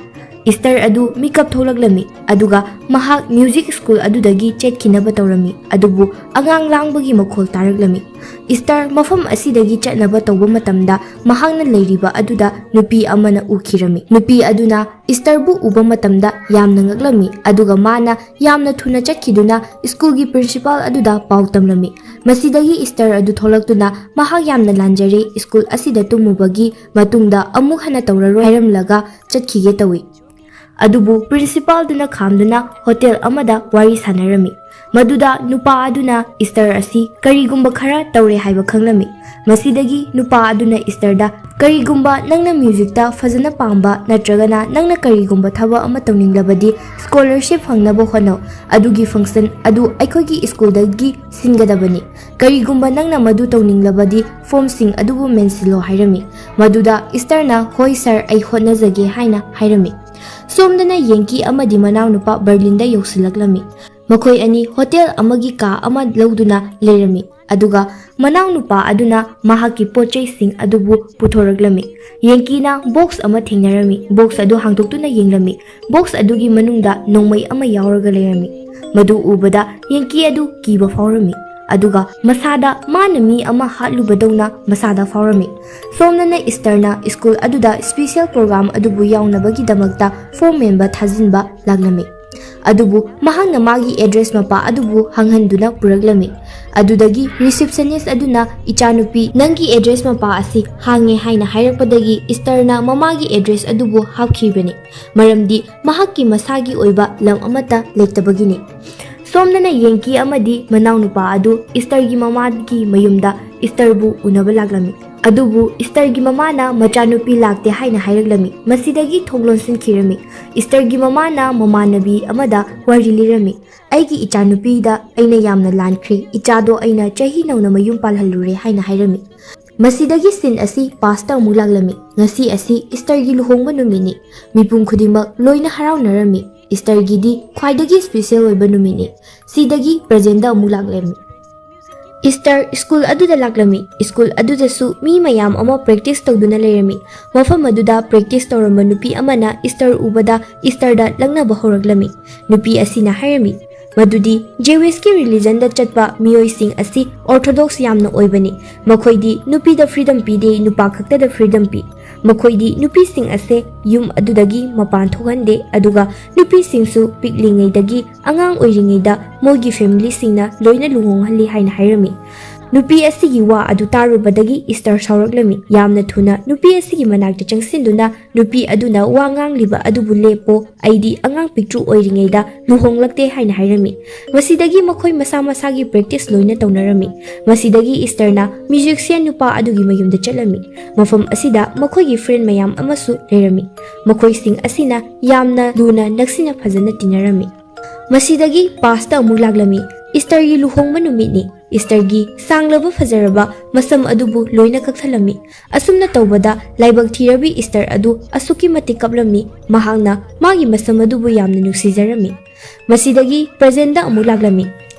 ꯏꯁꯇꯔ ꯑꯗꯨ ꯃꯤꯀꯞ ꯊꯣꯛꯂꯛꯂꯝꯃꯤ, ꯑꯗꯨꯒ ꯃꯍꯥꯛ ꯃ꯭ꯌꯨꯖꯤꯛ ꯁ꯭ꯀꯨꯜ ꯑꯗꯨꯗꯒꯤ ꯆꯠꯈꯤꯅꯕ ꯇꯧꯔꯝꯃꯤ, ꯑꯗꯨꯕꯨ ꯑꯉꯥꯡ ꯂꯥꯡꯕꯒꯤ ꯃꯈꯣꯜ ꯇꯥꯔꯛꯂꯝꯃꯤ꯫ ꯏꯁꯇꯔ ꯃꯐꯝ ꯑꯁꯤꯗꯒꯤ ꯆꯠꯅꯕ ꯇꯧꯕ ꯃꯇꯝꯗ ꯃꯍꯥꯛꯅ ꯂꯩꯔꯤꯕ ꯑꯗꯨꯗ ꯅꯨꯄꯤ ꯑꯃꯅ ꯎꯈꯤꯔꯝꯃꯤ꯫ ꯅꯨꯄꯤ ꯑꯗꯨꯅ ꯏꯁꯇꯔꯕꯨ ꯎꯕ ꯃꯇꯝꯗ ꯌꯥꯝꯅ ꯉꯛꯂꯝꯃꯤ, ꯑꯗꯨꯒ ꯃꯥꯅ ꯌꯥꯝꯅ ꯊꯨꯅ ꯆꯠꯈꯤꯗꯨꯅ ꯁ꯭ꯀꯨꯜꯒꯤ ꯄ꯭ꯔꯤꯟꯁꯤꯄꯥꯜ ꯑꯗꯨꯗ ꯄꯥꯎ ꯇꯝꯂꯝꯃꯤ꯫ ꯃꯁꯤꯗꯒꯤ ꯏꯁꯇꯔ ꯑꯗꯨ ꯊꯣꯛꯂꯛꯇꯨꯅ ꯃꯍꯥꯛ ꯌꯥꯝꯅ ꯂꯥꯟꯖꯔꯦ, ꯁ꯭ꯀꯨꯜ ꯑꯁꯤꯗ ꯇꯨꯝꯃꯨꯕꯒꯤ ꯃꯇꯨꯡꯗ ꯑꯃꯨꯛ ꯍꯟꯅ ꯇꯧꯔꯔꯣꯏ ꯍꯥꯏꯔꯝꯂꯒ ꯆꯠꯈꯤꯒꯦ ꯇꯧꯏ꯫ ꯑꯗꯨꯕꯨ ꯄ꯭ꯔꯤꯟꯁꯤꯄꯥꯜꯗꯨꯅ ꯈꯥꯝꯗꯨꯅ ꯍꯣꯇꯦꯜ ꯑꯃꯗ ꯋꯥꯔꯤ ꯁꯥꯟꯅꯔꯝꯃꯤ꯫ ꯃꯗꯨꯗ ꯅꯨꯄꯥ ꯑꯗꯨꯅ ꯏꯁꯇꯔ ꯑꯁꯤ ꯀꯔꯤꯒꯨꯝꯕ ꯈꯔ ꯇꯧꯔꯦ ꯍꯥꯏꯕ ꯈꯪꯂꯝꯃꯤ꯫ ꯃꯁꯤꯗꯒꯤ ꯅꯨꯄꯥ ꯑꯗꯨꯅ ꯏꯁꯇꯔꯗ, "ꯀꯔꯤꯒꯨꯝꯕ ꯅꯪꯅ ꯃ꯭ꯌꯨꯖꯤꯛꯇ ꯐꯖꯅ ꯄꯥꯝꯕ ꯅꯠꯇ꯭ꯔꯒꯅ ꯅꯪꯅ ꯀꯔꯤꯒꯨꯝꯕ ꯊꯕꯛ ꯑꯃ ꯇꯧꯅꯤꯡꯂꯕꯗꯤ ꯁ꯭ꯀꯣꯂꯔꯁꯤꯞ ꯐꯪꯅꯕ ꯍꯣꯠꯅꯧ꯫ ꯑꯗꯨꯒꯤ ꯐꯪꯁꯟ ꯑꯗꯨ ꯑꯩꯈꯣꯏꯒꯤ ꯁ꯭ꯀꯨꯜꯗꯒꯤ ꯁꯤꯟꯒꯗꯕꯅꯤ꯫ ꯀꯔꯤꯒꯨꯝꯕ ꯅꯪꯅ ꯃꯗꯨ ꯇꯧꯅꯤꯡꯂꯕꯗꯤ ꯐꯣꯝꯁꯤꯡ ꯑꯗꯨꯕꯨ ꯃꯦꯟꯁꯤꯜꯂꯣ" ꯍꯥꯏꯔꯝꯃꯤ꯫ ꯃꯗꯨꯗ ꯏꯁꯇꯔꯅ, "ꯍꯣꯏ ꯁꯥꯔ, ꯑꯩ ꯍꯣꯠꯅꯖꯒꯦ" ꯍꯥꯏꯅ ꯍꯥꯏꯔꯝꯃꯤ꯫ ꯁꯣꯝꯗꯅ ꯌꯦꯡꯀꯤ ꯑꯃꯗꯤ ꯃꯅꯥꯎꯅꯨꯄꯥ ꯕꯔꯂꯤꯟꯗ ꯌꯧꯁꯤꯜꯂꯛꯂꯝꯃꯤ꯫ ꯃꯈꯣꯏ ꯑꯅꯤ ꯍꯣꯇꯦꯜ ꯑꯃꯒꯤ ꯀꯥ ꯑꯃ ꯂꯧꯗꯨꯅ ꯂꯩꯔꯝꯃꯤ꯫ ꯑꯗꯨꯒ ꯃꯅꯥꯎꯅꯨꯄꯥ ꯑꯗꯨꯅ ꯃꯍꯥꯛꯀꯤ ꯄꯣꯠ ꯆꯩꯁꯤꯡ ꯑꯗꯨꯕꯨ ꯄꯨꯊꯣꯔꯛꯂꯝꯃꯤ꯫ ꯌꯦꯡꯀꯤꯅ ꯕꯣꯛꯁ ꯑꯃ ꯊꯦꯡꯅꯔꯝꯃꯤ꯫ ꯕꯣꯛꯁ ꯑꯗꯨ ꯍꯥꯡꯗꯣꯛꯇꯨꯅ ꯌꯦꯡꯂꯝꯃꯤ꯫ ꯕꯣꯛꯁ ꯑꯗꯨꯒꯤ ꯃꯅꯨꯡꯗ ꯅꯣꯡꯃꯩ ꯑꯃ ꯌꯥꯎꯔꯒ ꯂꯩꯔꯝꯃꯤ꯫ ꯃꯗꯨ ꯎꯕꯗ ꯌꯦꯡꯀꯤ ꯑꯗꯨ ꯀꯤꯕ ꯐꯥꯎꯔꯝꯃꯤ꯫ ꯑꯗꯨꯒ ꯃꯁꯥꯗ ꯃꯥꯅ ꯃꯤ ꯑꯃ ꯍꯥꯠꯂꯨꯕꯗꯧꯅ ꯃꯁꯥꯗ ꯐꯥꯎꯔꯝꯃꯤ꯫ ꯁꯣꯝꯗꯅ ꯏꯁꯇꯔꯅ ꯁ꯭ꯀꯨꯜ ꯑꯗꯨꯗ ꯁ꯭ꯄꯤꯁꯦꯜ ꯄ꯭ꯔꯣꯒ꯭ꯔꯥꯝ ꯑꯗꯨꯕꯨ ꯌꯥꯎꯅꯕꯒꯤꯗꯃꯛꯇ ꯐꯣꯝ ꯃꯦꯟꯕ ꯊꯥꯖꯤꯟꯕ ꯂꯥꯛꯂꯝꯃꯤ꯫ ꯑꯗꯨꯕꯨ ꯃꯍꯥꯛꯅ ꯃꯥꯒꯤ ꯑꯦꯗ꯭ꯔꯦꯁ ꯃꯄꯥ ꯑꯗꯨꯕꯨ ꯍꯥꯡꯍꯟꯗꯨꯅ ꯄꯨꯔꯛꯂꯝꯃꯤ꯫ ꯑꯗꯨꯗꯒꯤ ꯔꯤꯁꯤꯞꯁꯅꯤꯁ ꯑꯗꯨꯅ, "ꯏꯆꯥꯅꯨꯄꯤ, ꯅꯪꯒꯤ ꯑꯦꯗ꯭ꯔꯦꯁ ꯃꯄꯥ ꯑꯁꯤ ꯍꯥꯡꯉꯦ" ꯍꯥꯏꯅ ꯍꯥꯏꯔꯛꯄꯗꯒꯤ ꯏꯁꯇꯔꯅ ꯃꯃꯥꯒꯤ ꯑꯦꯗ꯭ꯔꯦꯁ ꯑꯗꯨꯕꯨ ꯍꯥꯞꯈꯤꯕꯅꯤ, ꯃꯔꯝꯗꯤ ꯃꯍꯥꯛꯀꯤ ꯃꯁꯥꯒꯤ ꯑꯣꯏꯕ ꯂꯝ ꯑꯃꯠꯇ ꯂꯩꯇꯕꯒꯤꯅꯤ꯫ ꯁꯣꯝꯗꯅ ꯌꯦꯡꯀꯤ ꯑꯃꯗꯤ ꯃꯅꯥꯎꯅꯨꯄꯥ ꯑꯗꯨ ꯏꯁꯇꯔꯒꯤ ꯃꯃꯥꯒꯤ ꯃꯌꯨꯝꯗ ꯏꯁꯇꯔꯕꯨ ꯎꯅꯕ ꯂꯥꯛꯂꯝꯃꯤ꯫ ꯑꯗꯨꯕꯨ ꯏꯁꯇꯔꯒꯤ ꯃꯃꯥꯅ ꯃꯆꯥꯅꯨꯄꯤ ꯂꯥꯛꯇꯦ ꯍꯥꯏꯅ ꯍꯥꯏꯔꯛꯂꯝꯃꯤ꯫ ꯃꯁꯤꯗꯒꯤ ꯊꯣꯡ ꯂꯣꯟꯁꯤꯟꯈꯤꯔꯝꯃꯤ꯫ ꯏꯁꯇꯔꯒꯤ ꯃꯃꯥꯅ ꯃꯃꯥꯟꯅꯕꯤ ꯑꯃꯗ ꯋꯥꯔꯤ ꯂꯤꯔꯝꯃꯤ꯫ "ꯑꯩꯒꯤ ꯏꯆꯥꯅꯨꯄꯤꯗ ꯑꯩꯅ ꯌꯥꯝꯅ ꯂꯥꯟꯈ꯭ꯔꯦ, ꯏꯆꯥꯗꯣ ꯑꯩꯅ ꯆꯍꯤ ꯅꯧꯅ ꯃꯌꯨꯝ ꯄꯥꯜꯍꯜꯂꯨꯔꯦ" ꯍꯥꯏꯅ ꯍꯥꯏꯔꯝꯃꯤ꯫ ꯃꯁꯤꯗꯒꯤ ꯁꯤꯟ ꯑꯁꯤ ꯄꯥꯁꯇ ꯑꯃꯨꯛ ꯂꯥꯛꯂꯝꯃꯤ꯫ ꯉꯁꯤ ꯑꯁꯤ ꯏꯁꯇꯔꯒꯤ ꯂꯨꯍꯣꯡꯕ ꯅꯨꯃꯤꯠꯅꯤ꯫ ꯃꯤꯄꯨꯝ ꯈꯨꯗꯤꯡꯃꯛ ꯂꯣꯏꯅ ꯍꯔꯥꯎꯅꯔꯝꯃꯤ꯫ ꯏꯁꯇꯔꯒꯤꯗꯤ ꯈ꯭ꯋꯥꯏꯗꯒꯤ ꯏꯁꯄꯤꯁꯦꯜ ꯑꯣꯏꯕ ꯅꯨꯃꯤꯠꯅꯤ꯫ ꯁꯤꯗꯒꯤ ꯄ꯭ꯔꯖꯦꯟꯗ ꯑꯃꯨꯛ ꯂꯥꯛꯂꯝꯃꯤ꯫ ꯏꯁꯇꯔ ꯁ꯭ꯀꯨꯜ ꯑꯗꯨꯗ ꯂꯥꯛꯂꯝꯃꯤ꯫ ꯁ꯭ꯀꯨꯜ ꯑꯗꯨꯗꯁꯨ ꯃꯤ ꯃꯌꯥꯝ ꯑꯃ ꯄ꯭ꯔꯦꯛꯇꯤꯁ ꯇꯧꯗꯨꯅ ꯂꯩꯔꯝꯃꯤ꯫ ꯃꯐꯝ ꯑꯗꯨꯗ ꯄ꯭ꯔꯦꯛꯇꯤꯁ ꯇꯧꯔꯝꯕ ꯅꯨꯄꯤ ꯑꯃꯅ ꯏꯁꯇꯔ ꯎꯕꯗ ꯏꯁꯇꯔꯗ ꯂꯛꯅꯕ ꯍꯧꯔꯛꯂꯝꯃꯤ꯫ ꯅꯨꯄꯤ ꯑꯁꯤꯅ ꯍꯥꯏꯔꯝꯃꯤ ꯃꯗꯨꯗꯤ ꯖ꯭ꯌꯨꯏꯁꯀꯤ ꯔꯤꯂꯤꯖꯟꯗ ꯆꯠꯄ ꯃꯤꯑꯣꯏꯁꯤꯡ ꯑꯁꯤ ꯑꯣꯔꯊꯣꯗꯣꯛꯁ ꯌꯥꯝꯅ ꯑꯣꯏꯕꯅꯤ꯫ ꯃꯈꯣꯏꯗꯤ ꯅꯨꯄꯤꯗ ꯐ꯭ꯔꯤꯗꯝ ꯄꯤꯗꯦ, ꯅꯨꯄꯥ ꯈꯛꯇꯗ ꯐ꯭ꯔꯤꯗꯝ ꯄꯤ꯫ ꯃꯈꯣꯏꯗꯤ ꯅꯨꯄꯤꯁꯤꯡ ꯑꯁꯦ ꯌꯨꯝ ꯑꯗꯨꯗꯒꯤ ꯃꯄꯥꯟ ꯊꯣꯛꯍꯟꯗꯦ, ꯑꯗꯨꯒ ꯅꯨꯄꯤꯁꯤꯡꯁꯨ ꯄꯤꯛꯂꯤꯉꯩꯗꯒꯤ, ꯑꯉꯥꯡ ꯑꯣꯏꯔꯤꯉꯩꯗ ꯃꯣꯏꯒꯤ ꯐꯦꯃꯤꯂꯤꯁꯤꯡꯅ ꯂꯣꯏꯅ ꯂꯨꯍꯣꯡꯍꯜꯂꯤ ꯍꯥꯏꯅ ꯍꯥꯏꯔꯝꯃꯤ꯫ ꯅꯨꯄꯤ ꯑꯁꯤꯒꯤ ꯋꯥ ꯑꯗꯨ ꯇꯥꯔꯨꯕꯗꯒꯤ ꯏꯁꯇꯔ ꯁꯥꯎꯔꯛꯂꯝꯃꯤ꯫ ꯌꯥꯝꯅ ꯊꯨꯅ ꯅꯨꯄꯤ ꯑꯁꯤꯒꯤ ꯃꯅꯥꯛꯇ ꯆꯪꯁꯤꯟꯗꯨꯅ ꯅꯨꯄꯤ ꯑꯗꯨꯅ ꯋꯥ ꯉꯥꯡꯂꯤꯕ ꯑꯗꯨꯕꯨ ꯂꯦꯞꯄꯣ, ꯑꯩꯗꯤ ꯑꯉꯥꯡ ꯄꯤꯛꯇ꯭ꯔꯨ ꯑꯣꯏꯔꯤꯉꯩꯗ ꯂꯨꯍꯣꯡꯂꯛꯇꯦ ꯍꯥꯏꯅ ꯍꯥꯏꯔꯝꯃꯤ꯫ ꯃꯁꯤꯗꯒꯤ ꯃꯈꯣꯏ ꯃꯁꯥ ꯃꯁꯥꯒꯤ ꯄ꯭ꯔꯦꯛꯇꯤꯁ ꯂꯣꯏꯅ ꯇꯧꯅꯔꯝꯃꯤ꯫ ꯃꯁꯤꯗꯒꯤ ꯏꯁꯇꯔꯅ ꯃ꯭ꯌꯨꯖꯤꯛꯁꯤꯌꯟ ꯅꯨꯄꯥ ꯑꯗꯨꯒꯤ ꯃꯌꯨꯝꯗ ꯆꯠꯂꯝꯃꯤ꯫ ꯃꯐꯝ ꯑꯁꯤꯗ ꯃꯈꯣꯏꯒꯤ ꯐ꯭ꯔꯦꯟ ꯃꯌꯥꯝ ꯑꯃꯁꯨ ꯂꯩꯔꯝꯃꯤ꯫ ꯃꯈꯣꯏꯁꯤꯡ ꯑꯁꯤꯅ ꯌꯥꯝꯅ ꯂꯨꯅ ꯅꯛꯁꯤꯟꯅ ꯐꯖꯅ ꯇꯤꯟꯅꯔꯝꯃꯤ꯫ ꯃꯁꯤꯗꯒꯤ ꯄꯥꯁꯇ ꯑꯃꯨꯛ ꯂꯥꯛꯂꯝꯃꯤ꯫ ꯏꯁꯇꯔꯒꯤ ꯂꯨꯍꯣꯡꯕ ꯅꯨꯃꯤꯠꯅꯤ꯫ ꯏꯁꯇꯔꯒꯤ ꯁꯥꯡꯂꯕ ꯐꯖꯔꯕ ꯃꯁꯝ ꯑꯗꯨꯕꯨ ꯂꯣꯏꯅ ꯀꯛꯊꯠꯂꯝꯃꯤ꯫ ꯑꯁꯨꯝꯅ ꯇꯧꯕꯗ ꯂꯥꯏꯕꯛ ꯊꯤꯔꯕꯤ ꯏꯁꯇꯔ ꯑꯗꯨ ꯑꯁꯨꯛꯀꯤ ꯃꯇꯤꯛ ꯀꯞꯂꯝꯃꯤ꯫ ꯃꯍꯥꯛꯅ ꯃꯥꯒꯤ ꯃꯁꯝ ꯑꯗꯨꯕꯨ ꯌꯥꯝꯅ ꯅꯨꯡꯁꯤꯖꯔꯝꯃꯤ꯫ ꯃꯁꯤꯗꯒꯤ ꯄ꯭ꯔꯖꯦꯟꯗ ꯑꯃꯨꯛ ꯂꯥꯛꯂꯝꯃꯤ꯫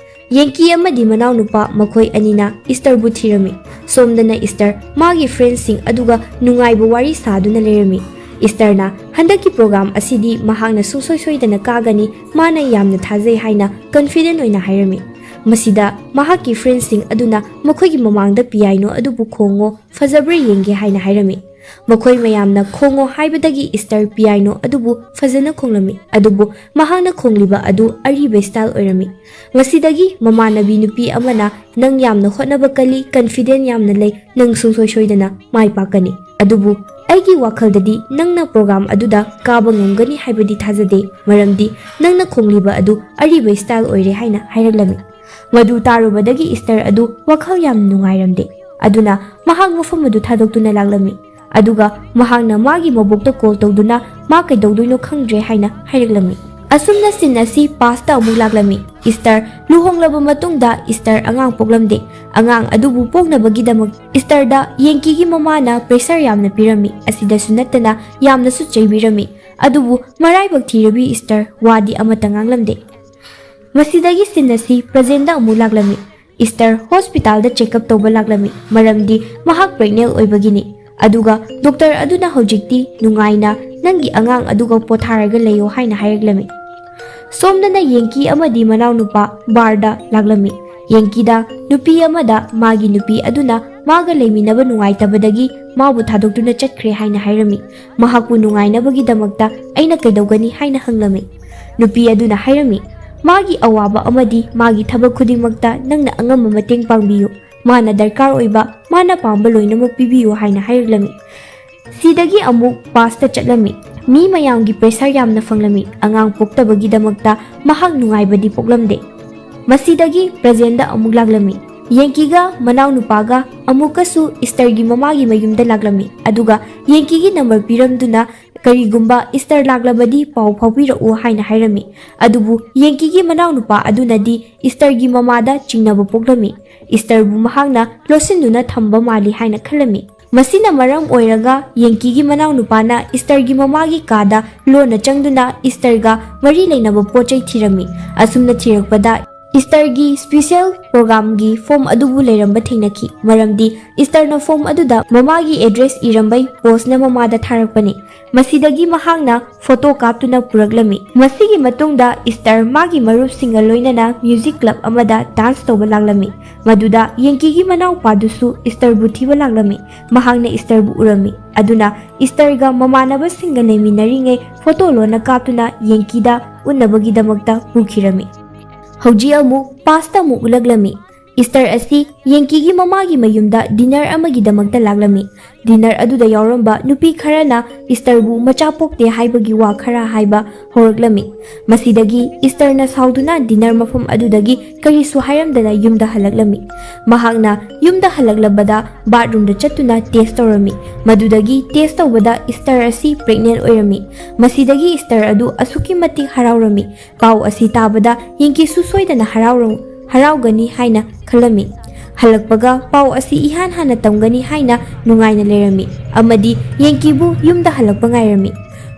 ꯌꯦꯡꯀꯤ ꯑꯃꯗꯤ ꯃꯅꯥꯎꯅꯨꯄꯥ ꯃꯈꯣꯏ ꯑꯅꯤꯅ ꯏꯁꯇꯔꯕꯨ ꯊꯤꯔꯝꯃꯤ꯫ ꯁꯣꯝꯗꯅ ꯏꯁꯇꯔ ꯃꯥꯒꯤ ꯐ꯭ꯔꯦꯟꯁꯤꯡ ꯑꯗꯨꯒ ꯅꯨꯡꯉꯥꯏꯕ ꯋꯥꯔꯤ ꯁꯥꯗꯨꯅ ꯂꯩꯔꯝꯃꯤ꯫ ꯏꯁꯇꯔꯅ ꯍꯟꯗꯛꯀꯤ ꯄ꯭ꯔꯣꯒ꯭ꯔꯥꯝ ꯑꯁꯤꯗꯤ ꯃꯍꯥꯛꯅ ꯁꯨꯡꯁꯣꯏ ꯁꯣꯏꯗꯅ ꯀꯥꯒꯅꯤ, ꯃꯥꯅ ꯌꯥꯝꯅ ꯊꯥꯖꯩ ꯍꯥꯏꯅ ꯀꯟꯐꯤꯗꯦꯟ ꯑꯣꯏꯅ ꯍꯥꯏꯔꯝꯃꯤ꯫ ꯃꯁꯤꯗ ꯃꯍꯥꯛꯀꯤ ꯐ꯭ꯔꯦꯟꯁꯤꯡ ꯑꯗꯨꯅ ꯃꯈꯣꯏꯒꯤ ꯃꯃꯥꯡꯗ ꯄꯤꯌꯥꯏꯅꯣ ꯑꯗꯨꯕꯨ ꯈꯣꯡꯉꯣ, ꯐꯖꯕ꯭ꯔꯥ ꯌꯦꯡꯒꯦ ꯍꯥꯏꯅ ꯍꯥꯏꯔꯝꯃꯤ꯫ ꯃꯈꯣꯏ ꯃꯌꯥꯝꯅ ꯈꯣꯡꯉꯣ ꯍꯥꯏꯕꯗꯒꯤ ꯏꯁꯇꯔ ꯄꯤꯌꯥꯏꯅꯣ ꯑꯗꯨꯕꯨ ꯐꯖꯅ ꯈꯣꯡꯂꯝꯃꯤ, ꯑꯗꯨꯕꯨ ꯃꯍꯥꯛꯅ ꯈꯣꯡꯂꯤꯕ ꯑꯗꯨ ꯑꯔꯤꯕ ꯏꯁꯇꯥꯏꯜ ꯑꯣꯏꯔꯝꯃꯤ꯫ ꯃꯁꯤꯗꯒꯤ ꯃꯃꯥꯟꯅꯕꯤ ꯅꯨꯄꯤ ꯑꯃꯅ, "ꯅꯪ ꯌꯥꯝꯅ ꯍꯣꯠꯅꯕ ꯀꯜꯂꯤ, ꯀꯟꯐꯤꯗꯦꯟ ꯌꯥꯝꯅ ꯂꯩ, ꯅꯪ ꯁꯨꯡꯁꯣꯏ ꯁꯣꯏꯗꯅ ꯃꯥꯏ ꯄꯥꯛꯀꯅꯤ꯫ ꯑꯗꯨꯕꯨ "ꯑꯩꯒꯤ ꯋꯥꯈꯜꯗꯗꯤ ꯅꯪꯅ ꯄ꯭ꯔꯣꯒ꯭ꯔꯥꯝ ꯑꯗꯨꯗ ꯀꯥꯕ ꯉꯝꯒꯅꯤ ꯍꯥꯏꯕꯗꯤ ꯊꯥꯖꯗꯦ, ꯃꯔꯝꯗꯤ ꯅꯪꯅ ꯈꯣꯡꯂꯤꯕ ꯑꯗꯨ ꯑꯔꯤꯕ ꯁ꯭ꯇꯥꯏꯜ ꯑꯣꯏꯔꯦ" ꯍꯥꯏꯅ ꯍꯥꯏꯔꯛꯂꯝꯃꯤ꯫ ꯃꯗꯨ ꯇꯥꯔꯨꯕꯗꯒꯤ ꯏꯁꯇꯔ ꯑꯗꯨ ꯋꯥꯈꯜ ꯌꯥꯝ ꯅꯨꯡꯉꯥꯏꯔꯝꯗꯦ꯫ ꯑꯗꯨꯅ ꯃꯍꯥꯛ ꯃꯐꯝ ꯑꯗꯨ ꯊꯥꯗꯣꯛꯇꯨꯅ ꯂꯥꯛꯂꯝꯃꯤ꯫ ꯑꯗꯨꯒ ꯃꯍꯥꯛꯅ ꯃꯥꯒꯤ ꯃꯕꯣꯛꯇ ꯀꯣꯜ ꯇꯧꯗꯨꯅ ꯃꯥ ꯀꯩꯗꯧꯗꯣꯏꯅꯣ ꯈꯪꯗ꯭ꯔꯦ ꯍꯥꯏꯅ ꯍꯥꯏꯔꯛꯂꯝꯃꯤ꯫ ꯑꯁꯨꯝꯅ ꯁꯤꯟ ꯑꯁꯤ ꯄꯥꯁꯇ ꯑꯃꯨꯛ ꯂꯥꯛꯂꯝꯃꯤ꯫ ꯏꯁꯇꯔ ꯂꯨꯍꯣꯡꯂꯕ ꯃꯇꯨꯡꯗ ꯏꯁꯇꯔ ꯑꯉꯥꯡ ꯄꯣꯛꯂꯝꯗꯦ꯫ ꯑꯉꯥꯡ ꯑꯗꯨꯕꯨ ꯄꯣꯛꯅꯕꯒꯤꯗꯃꯛ ꯏꯁꯇꯔꯗ ꯌꯦꯡꯀꯤꯒꯤ ꯃꯃꯥꯅ ꯄ꯭ꯔꯦꯁꯔ ꯌꯥꯝꯅ ꯄꯤꯔꯝꯃꯤ꯫ ꯑꯁꯤꯗꯁꯨ ꯅꯠꯇꯅ ꯌꯥꯝꯅꯁꯨ ꯆꯩꯕꯤꯔꯝꯃꯤ꯫ ꯑꯗꯨꯕꯨ ꯃꯔꯥꯏꯕꯛ ꯊꯤꯔꯕꯤ ꯏꯁꯇꯔ ꯋꯥꯗꯤ ꯑꯃꯠꯇ ꯉꯥꯡꯂꯝꯗꯦ꯫ ꯃꯁꯤꯗꯒꯤ ꯁꯤꯟ ꯑꯁꯤ ꯄ꯭ꯔꯖꯦꯟꯗ ꯑꯃꯨꯛ ꯂꯥꯛꯂꯝꯃꯤ꯫ ꯏꯁꯇꯔ ꯍꯣꯁꯄꯤꯇꯥꯜꯗ ꯆꯦꯛꯑꯞ ꯇꯧꯕ ꯂꯥꯛꯂꯝꯃꯤ, ꯃꯔꯝꯗꯤ ꯃꯍꯥꯛ ꯄ꯭ꯔꯦꯒꯅꯦꯟ ꯑꯣꯏꯕꯒꯤꯅꯤ꯫ ꯑꯗꯨꯒ ꯗꯣꯛꯇꯔ ꯑꯗꯨꯅ ꯍꯧꯖꯤꯛꯇꯤ ꯅꯨꯡꯉꯥꯏꯅ ꯅꯪꯒꯤ ꯑꯉꯥꯡ ꯑꯗꯨꯒ ꯄꯣꯊꯥꯔꯒ ꯂꯩꯌꯣ ꯍꯥꯏꯅ ꯍꯥꯏꯔꯛꯂꯝꯃꯤ꯫ ꯁꯣꯝꯗꯅ ꯌꯦꯡꯀꯤ ꯑꯃꯗꯤ ꯃꯅꯥꯎꯅꯨꯄꯥ ꯕꯥꯔꯗ ꯂꯥꯛꯂꯝꯃꯤ꯫ ꯌꯦꯡꯀꯤꯗ ꯅꯨꯄꯤ ꯑꯃꯗ ꯃꯥꯒꯤ ꯅꯨꯄꯤ ꯑꯗꯨꯅ ꯃꯥꯒ ꯂꯩꯃꯤꯟꯅꯕ ꯅꯨꯡꯉꯥꯏꯇꯕꯗꯒꯤ ꯃꯥꯕꯨ ꯊꯥꯗꯣꯛꯇꯨꯅ ꯆꯠꯈ꯭ꯔꯦ ꯍꯥꯏꯅ ꯍꯥꯏꯔꯝꯃꯤ꯫ ꯃꯍꯥꯛꯄꯨ ꯅꯨꯡꯉꯥꯏꯅꯕꯒꯤꯗꯃꯛꯇ ꯑꯩꯅ ꯀꯩꯗꯧꯒꯅꯤ ꯍꯥꯏꯅ ꯍꯪꯂꯝꯃꯤ꯫ ꯅꯨꯄꯤ ꯑꯗꯨꯅ ꯍꯥꯏꯔꯝꯃꯤ, "ꯃꯥꯒꯤ ꯑꯋꯥꯕ ꯑꯃꯗꯤ ꯃꯥꯒꯤ ꯊꯕꯛ ꯈꯨꯗꯤꯡꯃꯛꯇ ꯅꯪꯅ ꯑꯉꯝꯕ ꯃꯇꯦꯡ ꯄꯥꯡꯕꯤꯌꯨ꯫ ꯃꯥꯅ ꯗꯔꯀꯥꯔ ꯑꯣꯏꯕ, ꯃꯥꯅ ꯄꯥꯝꯕ ꯂꯣꯏꯅꯃꯛ ꯄꯤꯕꯤꯌꯨ" ꯍꯥꯏꯅ ꯍꯥꯏꯔꯛꯂꯝꯃꯤ꯫ ꯁꯤꯗꯒꯤ ꯑꯃꯨꯛ ꯄꯥꯁꯇ ꯆꯠꯂꯝꯃꯤ꯫ ꯃꯤ ꯃꯌꯥꯝꯒꯤ ꯄ꯭ꯔꯦꯁꯔ ꯌꯥꯝꯅ ꯐꯪꯂꯝꯃꯤ꯫ ꯑꯉꯥꯡ ꯄꯣꯛꯇꯕꯒꯤꯗꯃꯛꯇ ꯃꯍꯥꯛ ꯅꯨꯡꯉꯥꯏꯕꯗꯤ ꯄꯣꯛꯂꯝꯗꯦ꯫ ꯃꯁꯤꯗꯒꯤ ꯄ꯭ꯔꯖꯦꯟꯗ ꯑꯃꯨꯛ ꯂꯥꯛꯂꯝꯃꯤ꯫ ꯌꯦꯡꯀꯤꯒ ꯃꯅꯥꯎꯅꯨꯄꯥꯒ ꯑꯃꯨꯛꯀꯁꯨ ꯏꯁꯇꯔꯒꯤ ꯃꯃꯥꯒꯤ ꯃꯌꯨꯝꯗ ꯂꯥꯛꯂꯝꯃꯤ꯫ ꯑꯗꯨꯒ ꯌꯦꯡꯀꯤꯒꯤ ꯅꯝꯕꯔ ꯄꯤꯔꯝꯗꯨꯅ ꯀꯔꯤꯒꯨꯝꯕ ꯏꯁꯇꯔ ꯂꯥꯛꯂꯕꯗꯤ ꯄꯥꯎ ꯐꯥꯎꯕꯤꯔꯛꯎ ꯍꯥꯏꯅ ꯍꯥꯏꯔꯝꯃꯤ꯫ ꯑꯗꯨꯕꯨ ꯌꯦꯡꯀꯤꯒꯤ ꯃꯅꯥꯎꯅꯨꯄꯥ ꯑꯗꯨꯅꯗꯤ ꯏꯁꯇꯔꯒꯤ ꯃꯃꯥꯗ ꯆꯤꯡꯅꯕ ꯄꯣꯛꯂꯝꯃꯤ꯫ ꯏꯁꯇꯔꯕꯨ ꯃꯍꯥꯛꯅ ꯂꯣꯠꯁꯤꯟꯗꯨꯅ ꯊꯝꯕ ꯃꯥꯜꯂꯤ ꯍꯥꯏꯅ ꯈꯜꯂꯝꯃꯤ꯫ ꯃꯁꯤꯅ ꯃꯔꯝ ꯑꯣꯏꯔꯒ ꯌꯦꯡꯀꯤꯒꯤ ꯃꯅꯥꯎꯅꯨꯄꯥꯅ ꯏꯁꯇꯔꯒꯤ ꯃꯃꯥꯒꯤ ꯀꯥꯗ ꯂꯣꯟꯅ ꯆꯪꯗꯨꯅ ꯏꯁꯇꯔꯒ ꯃꯔꯤ ꯂꯩꯅꯕ ꯄꯣꯠ ꯆꯩ ꯊꯤꯔꯝꯃꯤ꯫ ꯑꯁꯨꯝꯅ ꯊꯤꯔꯛꯄꯗ ꯏꯁꯇꯔꯒꯤ ꯁ꯭ꯄꯤꯁꯦꯜ ꯄ꯭ꯔꯣꯒ꯭ꯔꯥꯝꯒꯤ ꯐꯣꯝ ꯑꯗꯨꯕꯨ ꯂꯩꯔꯝꯕ ꯊꯦꯡꯅꯈꯤ, ꯃꯔꯝꯗꯤ ꯏꯁꯇꯔꯅ ꯐꯣꯝ ꯑꯗꯨꯗ ꯃꯃꯥꯒꯤ ꯑꯦꯗ꯭ꯔꯦꯁ ꯏꯔꯝꯕꯩ ꯄꯣꯁꯅ ꯃꯃꯥꯗ ꯊꯥꯔꯛꯄꯅꯤ꯫ ꯃꯁꯤꯗꯒꯤ ꯃꯍꯥꯛꯅ ꯐꯣꯇꯣ ꯀꯥꯞꯇꯨꯅ ꯄꯨꯔꯛꯂꯝꯃꯤ꯫ ꯃꯁꯤꯒꯤ ꯃꯇꯨꯡꯗ ꯏꯁꯇꯔ ꯃꯥꯒꯤ ꯃꯔꯨꯞꯁꯤꯡꯒ ꯂꯣꯏꯅꯅ ꯃ꯭ꯌꯨꯖꯤꯛ ꯀ꯭ꯂꯕ ꯑꯃꯗ ꯗꯥꯟꯁ ꯇꯧꯕ ꯂꯥꯛꯂꯝꯃꯤ꯫ ꯃꯗꯨꯗ ꯌꯦꯡꯀꯤꯒꯤ ꯃꯅꯥꯎꯄꯥꯗꯨꯁꯨ ꯏꯁꯇꯔꯕꯨ ꯊꯤꯕ ꯂꯥꯛꯂꯝꯃꯤ꯫ ꯃꯍꯥꯛꯅ ꯏꯁꯇꯔꯕꯨ ꯎꯔꯝꯃꯤ꯫ ꯑꯗꯨꯅ ꯏꯁꯇꯔꯒ ꯃꯃꯥꯟꯅꯕꯁꯤꯡꯒ ꯂꯩꯃꯤꯟꯅꯔꯤꯉꯩ ꯐꯣꯇꯣ ꯂꯣꯟꯅ ꯀꯥꯞꯇꯨꯅ ꯌꯦꯡꯀꯤꯗ ꯎꯠꯅꯕꯒꯤꯗꯃꯛꯇ ꯄꯨꯈꯤꯔꯝꯃꯤ꯫ ꯍꯧꯖꯤꯛ ꯑꯃꯨꯛ ꯄꯥꯁꯇ ꯑꯃꯨꯛ ꯎꯠꯂꯛꯂꯝꯃꯤ꯫ ꯏꯁꯇꯔ ꯑꯁꯤ ꯌꯦꯡꯀꯤꯒꯤ ꯃꯃꯥꯒꯤ ꯃꯌꯨꯝꯗ ꯗꯤꯅꯔ ꯑꯃꯒꯤꯗꯃꯛꯇ ꯂꯥꯛꯂꯝꯃꯤ꯫ ꯗꯤꯅꯔ ꯑꯗꯨꯗ ꯌꯥꯎꯔꯝꯕ ꯅꯨꯄꯤ ꯈꯔꯅ ꯏꯁꯇꯔꯕꯨ ꯃꯆꯥ ꯄꯣꯛꯇꯦ ꯍꯥꯏꯕꯒꯤ ꯋꯥ ꯈꯔ ꯍꯥꯏꯕ ꯍꯧꯔꯛꯂꯝꯃꯤ꯫ ꯃꯁꯤꯗꯒꯤ ꯏꯁꯇꯔꯅ ꯁꯥꯎꯗꯨꯅ ꯗꯤꯅꯔ ꯃꯐꯝ ꯑꯗꯨꯗꯒꯤ ꯀꯔꯤꯁꯨ ꯍꯥꯏꯔꯝꯗꯅ ꯌꯨꯝꯗ ꯍꯜꯂꯛꯂꯝꯃꯤ꯫ ꯃꯍꯥꯛꯅ ꯌꯨꯝꯗ ꯍꯜꯂꯛꯂꯕꯗ ꯕꯥꯠꯔꯨꯝꯗ ꯆꯠꯇꯨꯅ ꯇꯦꯁ ꯇꯧꯔꯝꯃꯤ꯫ ꯃꯗꯨꯗꯒꯤ ꯇꯦꯁ ꯇꯧꯕꯗ ꯏꯁꯇꯔ ꯑꯁꯤ ꯄ꯭ꯔꯦꯒꯅꯦꯟ ꯑꯣꯏꯔꯝꯃꯤ꯫ ꯃꯁꯤꯗꯒꯤ ꯏꯁꯇꯔ ꯑꯗꯨ ꯑꯁꯨꯛꯀꯤ ꯃꯇꯤꯛ ꯍꯔꯥꯎꯔꯝꯃꯤ꯫ ꯄꯥꯎ ꯑꯁꯤ ꯇꯥꯕꯗ ꯌꯦꯡꯀꯤꯁꯨ ꯁꯣꯏꯗꯅ ꯍꯔꯥꯎꯔꯝ-, ꯍꯔꯥꯎꯒꯅꯤ ꯍꯥꯏꯅ ꯈꯜꯂꯝꯃꯤ꯫ ꯍꯜꯂꯛꯄꯒ ꯄꯥꯎ ꯑꯁꯤ ꯏꯍꯥꯟ ꯍꯥꯟꯅ ꯇꯝꯒꯅꯤ ꯍꯥꯏꯅ ꯅꯨꯡꯉꯥꯏꯅ ꯂꯩꯔꯝꯃꯤ ꯑꯃꯗꯤ ꯌꯦꯡꯀꯤꯕꯨ ꯌꯨꯝꯗ ꯍꯜꯂꯛꯄ ꯉꯥꯏꯔꯝꯃꯤ꯫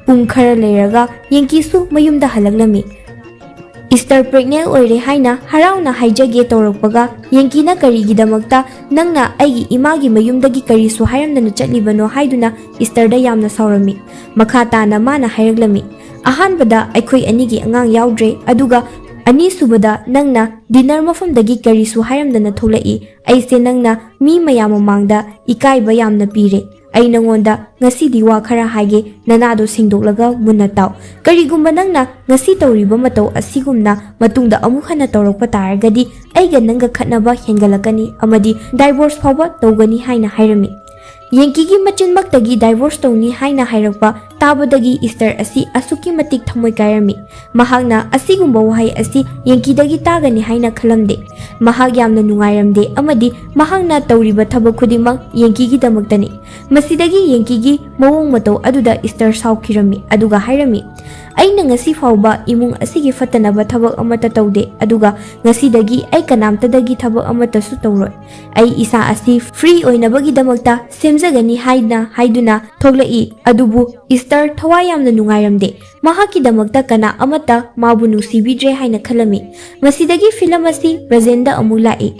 ꯄꯨꯡ ꯈꯔ ꯂꯩꯔꯒ ꯌꯦꯡꯀꯤꯁꯨ ꯃꯌꯨꯝꯗ ꯍꯜꯂꯛꯂꯝꯃꯤ꯫ ꯏꯁꯇꯔ ꯄ꯭ꯔꯦꯒꯅꯦꯟ ꯑꯣꯏꯔꯦ ꯍꯥꯏꯅ ꯍꯔꯥꯎꯅ ꯍꯥꯏꯖꯒꯦ ꯇꯧꯔꯛꯄꯒ ꯌꯦꯡꯀꯤꯅ ꯀꯔꯤꯒꯤꯗꯃꯛꯇ ꯅꯪꯅ ꯑꯩꯒꯤ ꯏꯃꯥꯒꯤ ꯃꯌꯨꯝꯗꯒꯤ ꯀꯔꯤꯁꯨ ꯍꯥꯏꯔꯝꯗꯅ ꯆꯠꯂꯤꯕꯅꯣ ꯍꯥꯏꯗꯨꯅ ꯏꯁꯇꯔꯗ ꯌꯥꯝꯅ ꯁꯥꯎꯔꯝꯃꯤ꯫ ꯃꯈꯥ ꯇꯥꯅ ꯃꯥꯅ ꯍꯥꯏꯔꯛꯂꯝꯃꯤ, "ꯑꯍꯥꯟꯕꯗ ꯑꯩꯈꯣꯏ ꯑꯅꯤꯒꯤ ꯑꯉꯥꯡ ꯌꯥꯎꯗ꯭ꯔꯦ, ꯑꯗꯨꯒ ꯑꯅꯤꯁꯨꯕꯗ ꯅꯪꯅ ꯗꯤꯅꯔ ꯃꯐꯝꯗꯒꯤ ꯀꯔꯤꯁꯨ ꯍꯥꯏꯔꯝꯗꯅ ꯊꯣꯛꯂꯛꯏ꯫ ꯑꯩꯁꯦ ꯅꯪꯅ ꯃꯤ ꯃꯌꯥꯝ ꯃꯃꯥꯡꯗ ꯏꯀꯥꯏꯕ ꯌꯥꯝꯅ ꯄꯤꯔꯦ꯫ ꯑꯩ ꯅꯉꯣꯟꯗ ꯉꯁꯤꯗꯤ ꯋꯥ ꯈꯔ ꯍꯥꯏꯒꯦ, ꯅꯅꯥꯗꯣ ꯁꯦꯡꯗꯣꯛꯂꯒ ꯃꯨꯟꯅ ꯇꯥꯎ꯫ ꯀꯔꯤꯒꯨꯝꯕ ꯅꯪꯅ ꯉꯁꯤ ꯇꯧꯔꯤꯕ ꯃꯇꯧ ꯑꯁꯤꯒꯨꯝꯅ ꯃꯇꯨꯡꯗ ꯑꯃꯨꯛ ꯍꯟꯅ ꯇꯧꯔꯛꯄ ꯇꯥꯔꯒꯗꯤ ꯑꯩꯒ ꯅꯪꯒ ꯈꯠꯅꯕ ꯍꯦꯟꯒꯠꯂꯛꯀꯅꯤ ꯑꯃꯗꯤ ꯗꯥꯏꯚꯣꯔꯁ ꯐꯥꯎꯕ ꯇꯧꯒꯅꯤ" ꯍꯥꯏꯅ ꯍꯥꯏꯔꯝꯃꯤ꯫ ꯌꯦꯡꯀꯤꯒꯤ ꯃꯆꯤꯟꯃꯛꯇꯒꯤ ꯗꯥꯏꯚꯣꯔꯁ ꯇꯧꯅꯤ ꯍꯥꯏꯅ ꯍꯥꯏꯔꯛꯄ ꯇꯥꯕꯗꯒꯤ ꯏꯁꯇꯔ ꯑꯁꯤ ꯑꯁꯨꯛꯀꯤ ꯃꯇꯤꯛ ꯊꯃꯣꯏ ꯀꯥꯏꯔꯝꯃꯤ꯫ ꯃꯍꯥꯛꯅ ꯑꯁꯤꯒꯨꯝꯕ ꯋꯥꯍꯩ ꯑꯁꯤ ꯌꯦꯡꯀꯤꯗꯒꯤ ꯇꯥꯒꯅꯤ ꯍꯥꯏꯅ ꯈꯜꯂꯝꯗꯦ꯫ ꯃꯍꯥꯛ ꯌꯥꯝꯅ ꯅꯨꯡꯉꯥꯏꯔꯝꯗꯦ ꯑꯃꯗꯤ ꯃꯍꯥꯛꯅ ꯇꯧꯔꯤꯕ ꯊꯕꯛ ꯈꯨꯗꯤꯡꯃꯛ ꯌꯦꯡꯀꯤꯒꯤꯗꯃꯛꯇꯅꯤ꯫ ꯃꯁꯤꯗꯒꯤ ꯌꯦꯡꯀꯤꯒꯤ ꯃꯑꯣꯡ ꯃꯇꯧ ꯑꯗꯨꯗ ꯏꯁꯇꯔ ꯁꯥꯎꯈꯤꯔꯝꯃꯤ ꯑꯗꯨꯒ ꯍꯥꯏꯔꯝꯃꯤ, "ꯑꯩꯅ ꯉꯁꯤ ꯐꯥꯎꯕ ꯏꯃꯨꯡ ꯑꯁꯤꯒꯤ ꯐꯠꯇꯅꯕ ꯊꯕꯛ ꯑꯃꯠꯇ ꯇꯧꯗꯦ, ꯑꯗꯨꯒ ꯉꯁꯤꯗꯒꯤ ꯑꯩ ꯀꯅꯥꯝꯇꯗꯒꯤ ꯊꯕꯛ ꯑꯃꯠꯇꯁꯨ ꯇꯧꯔꯣꯏ꯫ ꯑꯩ ꯏꯁꯥ ꯑꯁꯤ ꯐ꯭ꯔꯤ ꯑꯣꯏꯅꯕꯒꯤꯗꯃꯛꯇ ꯁꯦꯝꯖꯒꯅꯤ" ꯍꯥꯏꯅ ꯍꯥꯏꯗꯨꯅ ꯊꯣꯛꯂꯛꯏ꯫ ꯑꯗꯨꯕꯨ ꯏꯁꯇꯔ ꯊꯋꯥꯏ ꯌꯥꯝꯅ ꯅꯨꯡꯉꯥꯏꯔꯝꯗꯦ꯫ ꯃꯍꯥꯛꯀꯤꯗꯃꯛꯇ ꯀꯅꯥ ꯑꯃꯠꯇ ꯃꯥꯕꯨ ꯅꯨꯡꯁꯤꯕꯤꯗ꯭ꯔꯦ ꯍꯥꯏꯅ ꯈꯜꯂꯝꯃꯤ꯫ ꯃꯁꯤꯗꯒꯤ ꯐꯤꯂꯝ ꯑꯁꯤ ꯄ꯭ꯔꯖꯦꯟꯗ ꯑꯃꯨꯛ ꯂꯥꯛꯏ꯫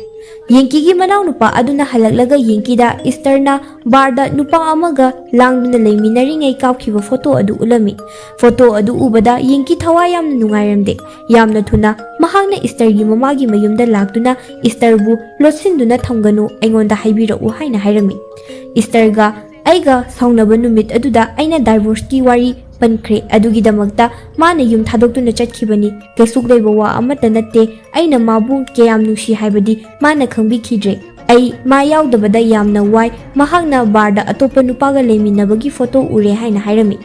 ꯌꯦꯡꯀꯤꯒꯤ ꯃꯅꯥꯎꯅꯨꯄꯥ ꯑꯗꯨꯅ ꯍꯜꯂꯛꯂꯒ ꯌꯦꯡꯀꯤꯗ ꯏꯁꯇꯔꯅ ꯕꯥꯔꯗ ꯅꯨꯄꯥ ꯑꯃꯒ ꯂꯥꯡꯗꯨꯅ ꯂꯩꯃꯤꯟꯅꯔꯤꯉꯩ ꯀꯥꯞꯈꯤꯕ ꯐꯣꯇꯣ ꯑꯗꯨ ꯎꯠꯂꯝꯃꯤ꯫ ꯐꯣꯇꯣ ꯑꯗꯨ ꯎꯕꯗ ꯌꯦꯡꯀꯤ ꯊꯋꯥꯏ ꯌꯥꯝꯅ ꯅꯨꯡꯉꯥꯏꯔꯝꯗꯦ꯫ ꯌꯥꯝꯅ ꯊꯨꯅ ꯃꯍꯥꯛꯅ ꯏꯁꯇꯔꯒꯤ ꯃꯃꯥꯒꯤ ꯃꯌꯨꯝꯗ ꯂꯥꯛꯇꯨꯅ ꯏꯁꯇꯔꯕꯨ ꯂꯣꯠꯁꯤꯟꯗꯨꯅ ꯊꯝꯒꯅꯨ, ꯑꯩꯉꯣꯟꯗ ꯍꯥꯏꯕꯤꯔꯛꯎ ꯍꯥꯏꯅ ꯍꯥꯏꯔꯝꯃꯤ꯫ ꯏꯁꯇꯔꯒ ꯑꯩꯒ ꯁꯥꯎꯅꯕ ꯅꯨꯃꯤꯠ ꯑꯗꯨꯗ ꯑꯩꯅ ꯗꯥꯏꯚꯣꯔꯁꯀꯤ ꯋꯥꯔꯤ ꯄꯟꯈ꯭ꯔꯦ꯫ ꯑꯗꯨꯒꯤꯗꯃꯛꯇ ꯃꯥꯅ ꯌꯨꯝ ꯊꯥꯗꯣꯛꯇꯨꯅ ꯆꯠꯈꯤꯕꯅꯤ꯫ ꯀꯩꯁꯨ ꯂꯩꯕ ꯋꯥ ꯑꯃꯠꯇ ꯅꯠꯇꯦ꯫ ꯑꯩꯅ ꯃꯥꯕꯨ ꯀꯌꯥꯝ ꯅꯨꯡꯁꯤ ꯍꯥꯏꯕꯗꯤ ꯃꯥꯅ ꯈꯪꯕꯤꯈꯤꯗ꯭ꯔꯦ꯫ ꯑꯩ ꯃꯥ ꯌꯥꯎꯗꯕꯗ ꯌꯥꯝꯅ ꯋꯥꯏ꯫ ꯃꯍꯥꯛꯅ ꯕꯥꯔꯗ ꯑꯇꯣꯞꯄ ꯅꯨꯄꯥꯒ ꯂꯩꯃꯤꯟꯅꯕꯒꯤ ꯐꯣꯇꯣ ꯎꯔꯦ ꯍꯥꯏꯅ ꯍꯥꯏꯔꯝꯃꯤ꯫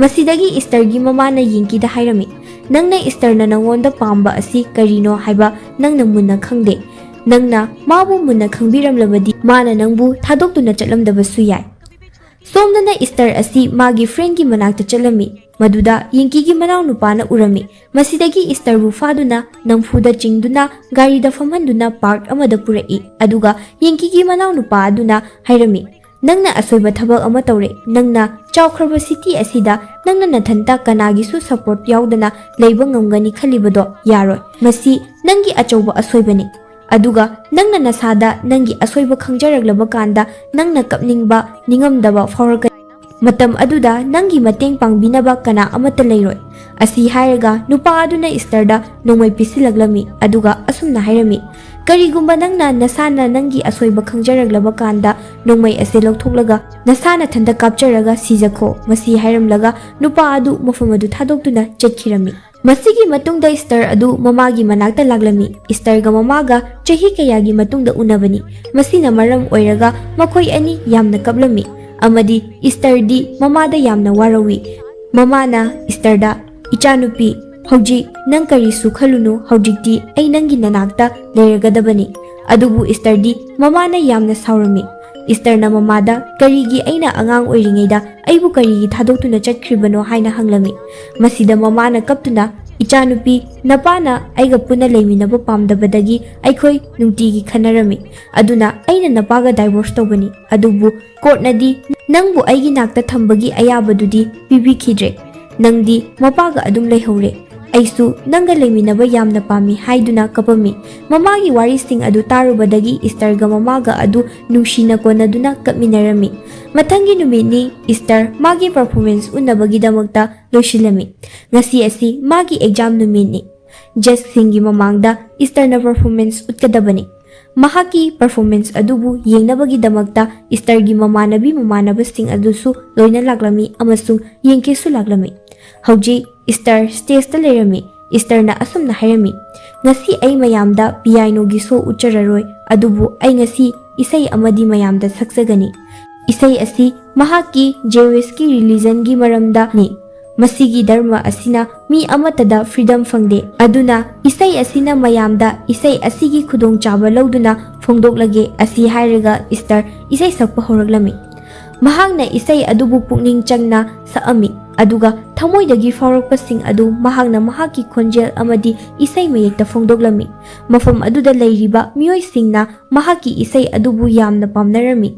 ꯃꯁꯤꯗꯒꯤ ꯏꯁꯇꯔꯒꯤ ꯃꯃꯥꯅ ꯌꯦꯡꯀꯤꯗ ꯍꯥꯏꯔꯝꯃꯤ, "ꯅꯪꯅ ꯏꯁꯇꯔꯅ ꯅꯪꯉꯣꯟꯗ ꯄꯥꯝꯕ ꯑꯁꯤ ꯀꯔꯤꯅꯣ ꯍꯥꯏꯕ ꯅꯪꯅ ꯃꯨꯟꯅ ꯈꯪꯗꯦ꯫ ꯅꯪꯅ ꯃꯥꯕꯨ ꯃꯨꯟꯅ ꯈꯪꯕꯤꯔꯝꯂꯕꯗꯤ ꯃꯥꯅ ꯅꯪꯕꯨ ꯊꯥꯗꯣꯛꯇꯨꯅ ꯆꯠꯂꯝꯗꯕꯁꯨ ꯌꯥꯏ"꯫ ꯁꯣꯝꯗꯅ ꯏꯁꯇꯔ ꯑꯁꯤ ꯃꯥꯒꯤ ꯐ꯭ꯔꯦꯟꯒꯤ ꯃꯅꯥꯛꯇ ꯆꯠꯂꯝꯃꯤ꯫ ꯃꯗꯨꯗ ꯌꯦꯡꯀꯤꯒꯤ ꯃꯅꯥꯎꯅꯨꯄꯥꯅ ꯎꯔꯝꯃꯤ꯫ ꯃꯁꯤꯗꯒꯤ ꯏꯁꯇꯔꯕꯨ ꯐꯥꯗꯨꯅ ꯅꯝꯐꯨꯗ ꯆꯤꯡꯗꯨꯅ ꯒꯥꯔꯤꯗ ꯐꯝꯍꯟꯗꯨꯅ ꯄꯥꯔꯛ ꯑꯃꯗ ꯄꯨꯔꯛꯏ꯫ ꯑꯗꯨꯒ ꯌꯦꯡꯀꯤꯒꯤ ꯃꯅꯥꯎꯅꯨꯄꯥ ꯑꯗꯨꯅ ꯍꯥꯏꯔꯝꯃꯤ, "ꯅꯪꯅ ꯑꯁꯣꯏꯕ ꯊꯕꯛ ꯑꯃ ꯇꯧꯔꯦ꯫ ꯅꯪꯅ ꯆꯥꯎꯈ꯭ꯔꯕ ꯁꯤꯇꯤ ꯑꯁꯤꯗ ꯅꯪꯅ ꯅꯊꯟꯇ ꯀꯅꯥꯒꯤꯁꯨ ꯁꯄꯣꯔꯠ ꯌꯥꯎꯗꯅ ꯂꯩꯕ ꯉꯝꯒꯅꯤ ꯈꯜꯂꯤꯕꯗꯣ ꯌꯥꯔꯣꯏ꯫ ꯃꯁꯤ ꯅꯪꯒꯤ ꯑꯆꯧꯕ ꯑꯁꯣꯏꯕꯅꯤ꯫ ꯑꯗꯨꯒ ꯅꯪꯅ ꯅꯁꯥꯗ ꯅꯪꯒꯤ ꯑꯁꯣꯏꯕ ꯈꯪꯖꯔꯛꯂꯕ ꯀꯥꯟꯗ ꯅꯪꯅ ꯀꯞꯅꯤꯡꯕ, ꯅꯤꯡꯉꯝꯗꯕ ꯐꯥꯎꯔꯛꯀꯅꯤ꯫ ꯃꯇꯝ ꯑꯗꯨꯗ ꯅꯪꯒꯤ ꯃꯇꯦꯡ ꯄꯥꯡꯕꯤꯅꯕ ꯀꯅꯥ ꯑꯃꯠꯇ ꯂꯩꯔꯣꯏ"꯫ ꯑꯁꯤ ꯍꯥꯏꯔꯒ ꯅꯨꯄꯥ ꯑꯗꯨꯅ ꯏꯁꯇꯔꯗ ꯅꯣꯡꯃꯩ ꯄꯤꯁꯤꯜꯂꯛꯂꯝꯃꯤ, ꯑꯗꯨꯒ ꯑꯁꯨꯝꯅ ꯍꯥꯏꯔꯝꯃꯤ, "ꯀꯔꯤꯒꯨꯝꯕ ꯅꯪꯅ ꯅꯁꯥꯅ ꯅꯪꯒꯤ ꯑꯁꯣꯏꯕ ꯈꯪꯖꯔꯛꯂꯕ ꯀꯥꯟꯗ ꯅꯣꯡꯃꯩ ꯑꯁꯦ ꯂꯧꯊꯣꯛꯂꯒ ꯅꯁꯥ ꯅꯊꯟꯇ ꯀꯥꯞꯆꯔꯒ ꯁꯤꯖꯈꯣ"꯫ ꯃꯁꯤ ꯍꯥꯏꯔꯝꯂꯒ ꯅꯨꯄꯥ ꯑꯗꯨ ꯃꯐꯝ ꯑꯗꯨ ꯊꯥꯗꯣꯛꯇꯨꯅ ꯆꯠꯈꯤꯔꯝꯃꯤ꯫ ꯃꯁꯤꯒꯤ ꯃꯇꯨꯡꯗ ꯏꯁꯇꯔ ꯑꯗꯨ ꯃꯃꯥꯒꯤ ꯃꯅꯥꯛꯇ ꯂꯥꯛꯂꯝꯃꯤ꯫ ꯏꯁꯇꯔꯒ ꯃꯃꯥꯒ ꯆꯍꯤ ꯀꯌꯥꯒꯤ ꯃꯇꯨꯡꯗ ꯎꯅꯕꯅꯤ꯫ ꯃꯁꯤꯅ ꯃꯔꯝ ꯑꯣꯏꯔꯒ ꯃꯈꯣꯏ ꯑꯅꯤ ꯌꯥꯝꯅ ꯀꯞꯂꯝꯃꯤ, ꯑꯃꯗꯤ ꯏꯁꯇꯔꯗꯤ ꯃꯃꯥꯗ ꯌꯥꯝꯅ ꯋꯥꯔꯧꯏ꯫ ꯃꯃꯥꯅ ꯏꯁꯇꯔꯗ, "ꯏꯆꯥꯅꯨꯄꯤ, ꯍꯧꯖꯤꯛ ꯅꯪ ꯀꯔꯤꯁꯨ ꯈꯜꯂꯨꯅꯨ, ꯍꯧꯖꯤꯛꯇꯤ ꯑꯩ ꯅꯪꯒꯤ ꯅꯅꯥꯛꯇ ꯂꯩꯔꯒꯗꯕꯅꯤ"꯫ ꯑꯗꯨꯕꯨ ꯏꯁꯇꯔꯗꯤ ꯃꯃꯥꯅ ꯌꯥꯝꯅ ꯁꯥꯎꯔꯝꯃꯤ꯫ ꯏꯁꯇꯔꯅ ꯃꯃꯥꯗ, "ꯀꯔꯤꯒꯤ ꯑꯩꯅ ꯑꯉꯥꯡ ꯑꯣꯏꯔꯤꯉꯩꯗ ꯑꯩꯕꯨ ꯀꯔꯤꯒꯤ ꯊꯥꯗꯣꯛꯇꯨꯅ ꯆꯠꯈ꯭ꯔꯤꯕꯅꯣ?" ꯍꯥꯏꯅ ꯍꯪꯂꯝꯃꯤ꯫ ꯃꯁꯤꯗ ꯃꯃꯥꯅ ꯀꯞꯇꯨꯅ, "ꯏꯆꯥꯅꯨꯄꯤ, ꯅꯄꯥꯅ ꯑꯩꯒ ꯄꯨꯟꯅ ꯂꯩꯃꯤꯟꯅꯕ ꯄꯥꯝꯗꯕꯗꯒꯤ ꯑꯩꯈꯣꯏ ꯅꯨꯡꯇꯤꯒꯤ ꯈꯟꯅꯔꯝꯃꯤ꯫ ꯑꯗꯨꯅ ꯑꯩꯅ ꯅꯄꯥꯒ ꯗꯥꯏꯚꯣꯔꯁ ꯇꯧꯕꯅꯤ꯫ ꯑꯗꯨꯕꯨ ꯀꯣꯔꯠꯅꯗꯤ ꯅꯪꯕꯨ ꯑꯩꯒꯤ ꯅꯥꯛꯇ ꯊꯝꯕꯒꯤ ꯑꯌꯥꯕꯗꯨꯗꯤ ꯄꯤꯕꯤꯈꯤꯗ꯭ꯔꯦ꯫ ꯅꯪꯗꯤ ꯃꯄꯥꯒ ꯑꯗꯨꯝ ꯂꯩꯍꯧꯔꯦ꯫ ꯑꯩꯁꯨ ꯅꯪꯒ ꯂꯩꯃꯤꯟꯅꯕ ꯌꯥꯝꯅ ꯄꯥꯝꯃꯤ" ꯍꯥꯏꯗꯨꯅ ꯀꯞꯄꯝꯃꯤ꯫ ꯃꯃꯥꯒꯤ ꯋꯥꯔꯤꯁꯤꯡ ꯑꯗꯨ ꯇꯥꯔꯨꯕꯗꯒꯤ ꯏꯁꯇꯔꯒ ꯃꯃꯥꯒ ꯑꯗꯨ ꯅꯨꯡꯁꯤꯅ ꯀꯣꯟꯅꯗꯨꯅ ꯀꯞꯃꯤꯟꯅꯔꯝꯃꯤ꯫ ꯃꯊꯪꯒꯤ ꯅꯨꯃꯤꯠꯅꯤ ꯏꯁꯇꯔ ꯃꯥꯒꯤ ꯄꯔꯐꯣꯔꯃꯦꯟꯁ ꯎꯠꯅꯕꯒꯤꯗꯃꯛꯇ ꯂꯣꯏꯁꯤꯜꯂꯝꯃꯤ꯫ ꯉꯁꯤ ꯑꯁꯤ ꯃꯥꯒꯤ ꯑꯦꯛꯖꯥꯝ ꯅꯨꯃꯤꯠꯅꯤ꯫ ꯖꯖꯁꯤꯡꯒꯤ ꯃꯃꯥꯡꯗ ꯏꯁꯇꯔꯅ ꯄꯔꯐꯣꯔꯃꯦꯟꯁ ꯎꯠꯀꯗꯕꯅꯤ꯫ ꯃꯍꯥꯛꯀꯤ performance ꯑꯗꯨꯕꯨ ꯌꯦꯡꯅꯕꯒꯤꯗꯃꯛꯇ ꯏꯁꯇꯔꯒꯤ ꯃꯃꯥꯟꯅꯕꯤ ꯃꯃꯥꯟꯅꯕꯁꯤꯡ ꯑꯗꯨꯁꯨ ꯂꯣꯏꯅ ꯂꯥꯛꯂꯝꯃꯤ ꯑꯃꯁꯨꯡ ꯌꯦꯡꯒꯦꯁꯨ ꯂꯥꯛꯂꯝꯃꯤ꯫ ꯍꯧꯖꯤꯛ ꯏꯁꯇꯔ stageꯇ ꯂꯩꯔꯝꯃꯤ꯫ ꯏꯁꯇꯔꯅ ꯑꯁꯨꯝꯅ ꯍꯥꯏꯔꯝꯃꯤ, "ꯉꯁꯤ ꯑꯩ ꯃꯌꯥꯝꯗ ꯄꯤꯌꯥꯅꯣꯒꯤ show ꯎꯠꯆꯔꯔꯣꯏ, ꯑꯗꯨꯕꯨ ꯑꯩ ꯉꯁꯤ ꯏꯁꯩ ꯑꯃꯗꯤ ꯃꯌꯥꯝꯗ ꯁꯛꯆꯒꯅꯤ꯫ ꯏꯁꯩ ꯑꯁꯤ ꯃꯍꯥꯛꯀꯤ Jewishꯀꯤ religionꯒꯤ ꯃꯔꯝꯗꯅꯤ꯫ ꯃꯁꯤꯒꯤ ꯙꯔꯃ ꯑꯁꯤꯅ ꯃꯤ ꯑꯃꯠꯇꯗ freedom ꯐꯪꯗꯦ꯫ ꯑꯗꯨꯅ ꯏꯁꯩ ꯑꯁꯤꯅ ꯃꯌꯥꯝꯗ ꯏꯁꯩ ꯑꯁꯤꯒꯤ ꯈꯨꯗꯣꯡꯆꯥꯕ ꯂꯧꯗꯨꯅ ꯐꯣꯡꯗꯣꯛꯂꯒꯦ" ꯑꯁꯤ ꯍꯥꯏꯔꯒ ꯏꯁꯇꯔ ꯏꯁꯩ ꯁꯛꯄ ꯍꯧꯔꯛꯂꯝꯃꯤ꯫ ꯃꯍꯥꯛꯅ ꯏꯁꯩ ꯑꯗꯨꯕꯨ ꯄꯨꯛꯅꯤꯡ ꯆꯪꯅ ꯁꯛꯑꯝꯃꯤ, ꯑꯗꯨꯒ ꯊꯃꯣꯏꯗꯒꯤ ꯐꯥꯎꯔꯛꯄꯁꯤꯡ ꯑꯗꯨ ꯃꯍꯥꯛꯅ ꯃꯍꯥꯛꯀꯤ ꯈꯣꯟꯖꯦꯜ ꯑꯃꯗꯤ ꯏꯁꯩ ꯃꯌꯦꯛꯇ ꯐꯣꯡꯗꯣꯛꯂꯝꯃꯤ꯫ ꯃꯐꯝ ꯑꯗꯨꯗ ꯂꯩꯔꯤꯕ ꯃꯤꯑꯣꯏꯁꯤꯡꯅ ꯃꯍꯥꯛꯀꯤ ꯏꯁꯩ ꯑꯗꯨꯕꯨ ꯌꯥꯝꯅ ꯄꯥꯝꯅꯔꯝꯃꯤ꯫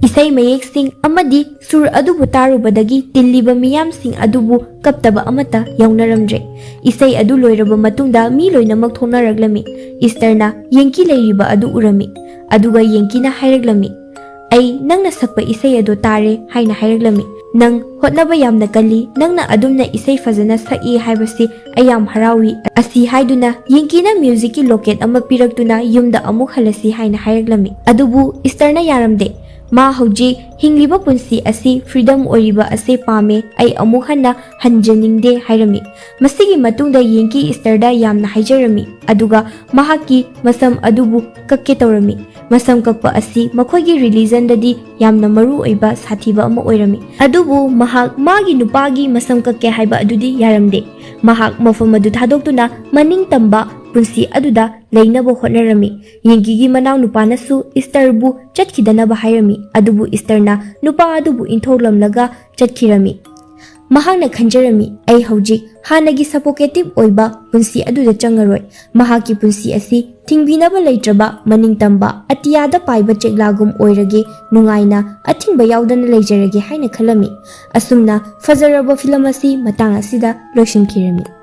ꯏꯁꯩ ꯃꯌꯦꯛꯁꯤꯡ ꯑꯃꯗꯤ ꯁꯨꯔ ꯑꯗꯨꯕꯨ ꯇꯥꯔꯨꯕꯗꯒꯤ ꯇꯤꯜꯂꯤꯕ ꯃꯤꯌꯥꯝꯁꯤꯡ ꯑꯗꯨꯕꯨ ꯀꯞꯇꯕ ꯑꯃꯠꯇ ꯌꯥꯎꯅꯔꯝꯗ꯭ꯔꯦ꯫ ꯏꯁꯩ ꯑꯗꯨ ꯂꯣꯏꯔꯕ ꯃꯇꯨꯡꯗ ꯃꯤ ꯂꯣꯏꯅꯃꯛ ꯊꯣꯛꯅꯔꯛꯂꯝꯃꯤ꯫ ꯏꯁꯇꯔꯅ ꯌꯦꯡꯀꯤ ꯂꯩꯔꯤꯕ ꯑꯗꯨ ꯎꯔꯝꯃꯤ, ꯑꯗꯨꯒ ꯌꯦꯡꯀꯤꯅ ꯍꯥꯏꯔꯛꯂꯝꯃꯤ, "ꯑꯩ ꯅꯪꯅ ꯁꯛꯄ ꯏꯁꯩ ꯑꯗꯨ ꯇꯥꯔꯦ" ꯍꯥꯏꯅ ꯍꯥꯏꯔꯛꯂꯝꯃꯤ꯫ "ꯅꯪ ꯍꯣꯠꯅꯕ ꯌꯥꯝꯅ ꯀꯜꯂꯤ, ꯅꯪꯅ ꯑꯗꯨꯝꯅ ꯏꯁꯩ ꯐꯖꯅ ꯁꯛꯏ ꯍꯥꯏꯕꯁꯤ ꯑꯩ ꯌꯥꯝ ꯍꯔꯥꯎꯏ" ꯑꯁꯤ ꯍꯥꯏꯗꯨꯅ ꯌꯦꯡꯀꯤꯅ musicꯀꯤ locket ꯑꯃ ꯄꯤꯔꯛꯇꯨꯅ ꯌꯨꯝꯗ ꯑꯃꯨꯛ ꯍꯜꯂꯁꯤ ꯍꯥꯏꯅ ꯍꯥꯏꯔꯛꯂꯝꯃꯤ꯫ ꯑꯗꯨꯕꯨ ꯏꯁꯇꯔꯅ ꯌꯥꯔꯝꯗꯦ꯫ ꯃꯥ ꯍꯧꯖꯤꯛ ꯍꯤꯡꯂꯤꯕ ꯄꯨꯟꯁꯤ ꯑꯁꯤ freedom ꯑꯣꯏꯔꯤꯕ ꯑꯁꯤ ꯄꯥꯝꯃꯦ, ꯑꯩ ꯑꯃꯨꯛ ꯍꯟꯅ ꯍꯟꯖꯅꯤꯡꯗꯦ ꯍꯥꯏꯔꯝꯃꯤ꯫ ꯃꯁꯤꯒꯤ ꯃꯇꯨꯡꯗ ꯌꯦꯡꯀꯤ ꯏꯁꯇꯔꯗ ꯌꯥꯝꯅ ꯍꯥꯏꯖꯔꯝꯃꯤ, ꯑꯗꯨꯒ ꯃꯍꯥꯛꯀꯤ ꯃꯁꯝ ꯑꯗꯨꯕꯨ ꯀꯛꯀꯦ ꯇꯧꯔꯝꯃꯤ꯫ ꯃꯁꯝ ꯀꯛꯄ ꯑꯁꯤ ꯃꯈꯣꯏꯒꯤ religionꯗꯗꯤ ꯌꯥꯝꯅ ꯃꯔꯨ ꯑꯣꯏꯕ ꯁꯥꯊꯤꯕ ꯑꯃ ꯑꯣꯏꯔꯝꯃꯤ꯫ ꯑꯗꯨꯕꯨ ꯃꯍꯥꯛ ꯃꯥꯒꯤ ꯅꯨꯄꯥꯒꯤ ꯃꯁꯝ ꯀꯛꯀꯦ ꯍꯥꯏꯕ ꯑꯗꯨꯗꯤ ꯌꯥꯔꯝꯗꯦ꯫ ꯃꯍꯥꯛ ꯃꯐꯝ ꯑꯗꯨ ꯊꯥꯗꯣꯛꯇꯨꯅ ꯃꯅꯤꯡ ꯇꯝꯕ ꯄꯨꯟꯁꯤ ꯑꯗꯨꯗ ꯂꯩꯅꯕ ꯍꯣꯠꯅꯔꯝꯃꯤ꯫ ꯌꯦꯡꯀꯤꯒꯤ ꯃꯅꯥꯎ ꯅꯨꯄꯥꯅꯁꯨ ꯏꯁꯇꯔꯕꯨ ꯆꯠꯈꯤꯗꯅꯕ ꯍꯥꯏꯔꯝꯃꯤ, ꯑꯗꯨꯕꯨ ꯏꯁꯇꯔꯅ ꯅꯨꯄꯥ ꯑꯗꯨꯕꯨ ꯏꯟꯊꯣꯛꯂꯝꯂꯒ ꯆꯠꯈꯤꯔꯝꯃꯤ꯫ ꯃꯍꯥꯛꯅ ꯈꯟꯖꯔꯝꯃꯤ, "ꯑꯩ ꯍꯧꯖꯤꯛ ꯍꯥꯟꯅꯒꯤ suffocative ꯑꯣꯏꯕ ꯄꯨꯟꯁꯤ ꯑꯗꯨꯗ ꯆꯪꯉꯔꯣꯏ꯫ ꯃꯍꯥꯛꯀꯤ ꯄꯨꯟꯁꯤ ꯑꯁꯤ ꯊꯤꯡꯕꯤꯅꯕ ꯂꯩꯇ꯭ꯔꯕ ꯃꯅꯤꯡꯇꯝꯕ ꯑꯇꯤꯌꯥꯗ ꯄꯥꯏꯕ ꯆꯦꯛꯂꯥꯒꯨꯝ ꯑꯣꯏꯔꯒꯦ, ꯅꯨꯡꯉꯥꯏꯅ ꯑꯊꯤꯡꯕ ꯌꯥꯎꯗꯅ ꯂꯩꯖꯔꯒꯦ" ꯍꯥꯏꯅ ꯈꯜꯂꯝꯃꯤ꯫ ꯑꯁꯨꯝꯅ ꯐꯖꯔꯕ film ꯑꯁꯤ ꯃꯇꯥꯡ ꯑꯁꯤꯗ ꯂꯣꯏꯁꯤꯟꯈꯤꯔꯝꯃꯤ꯫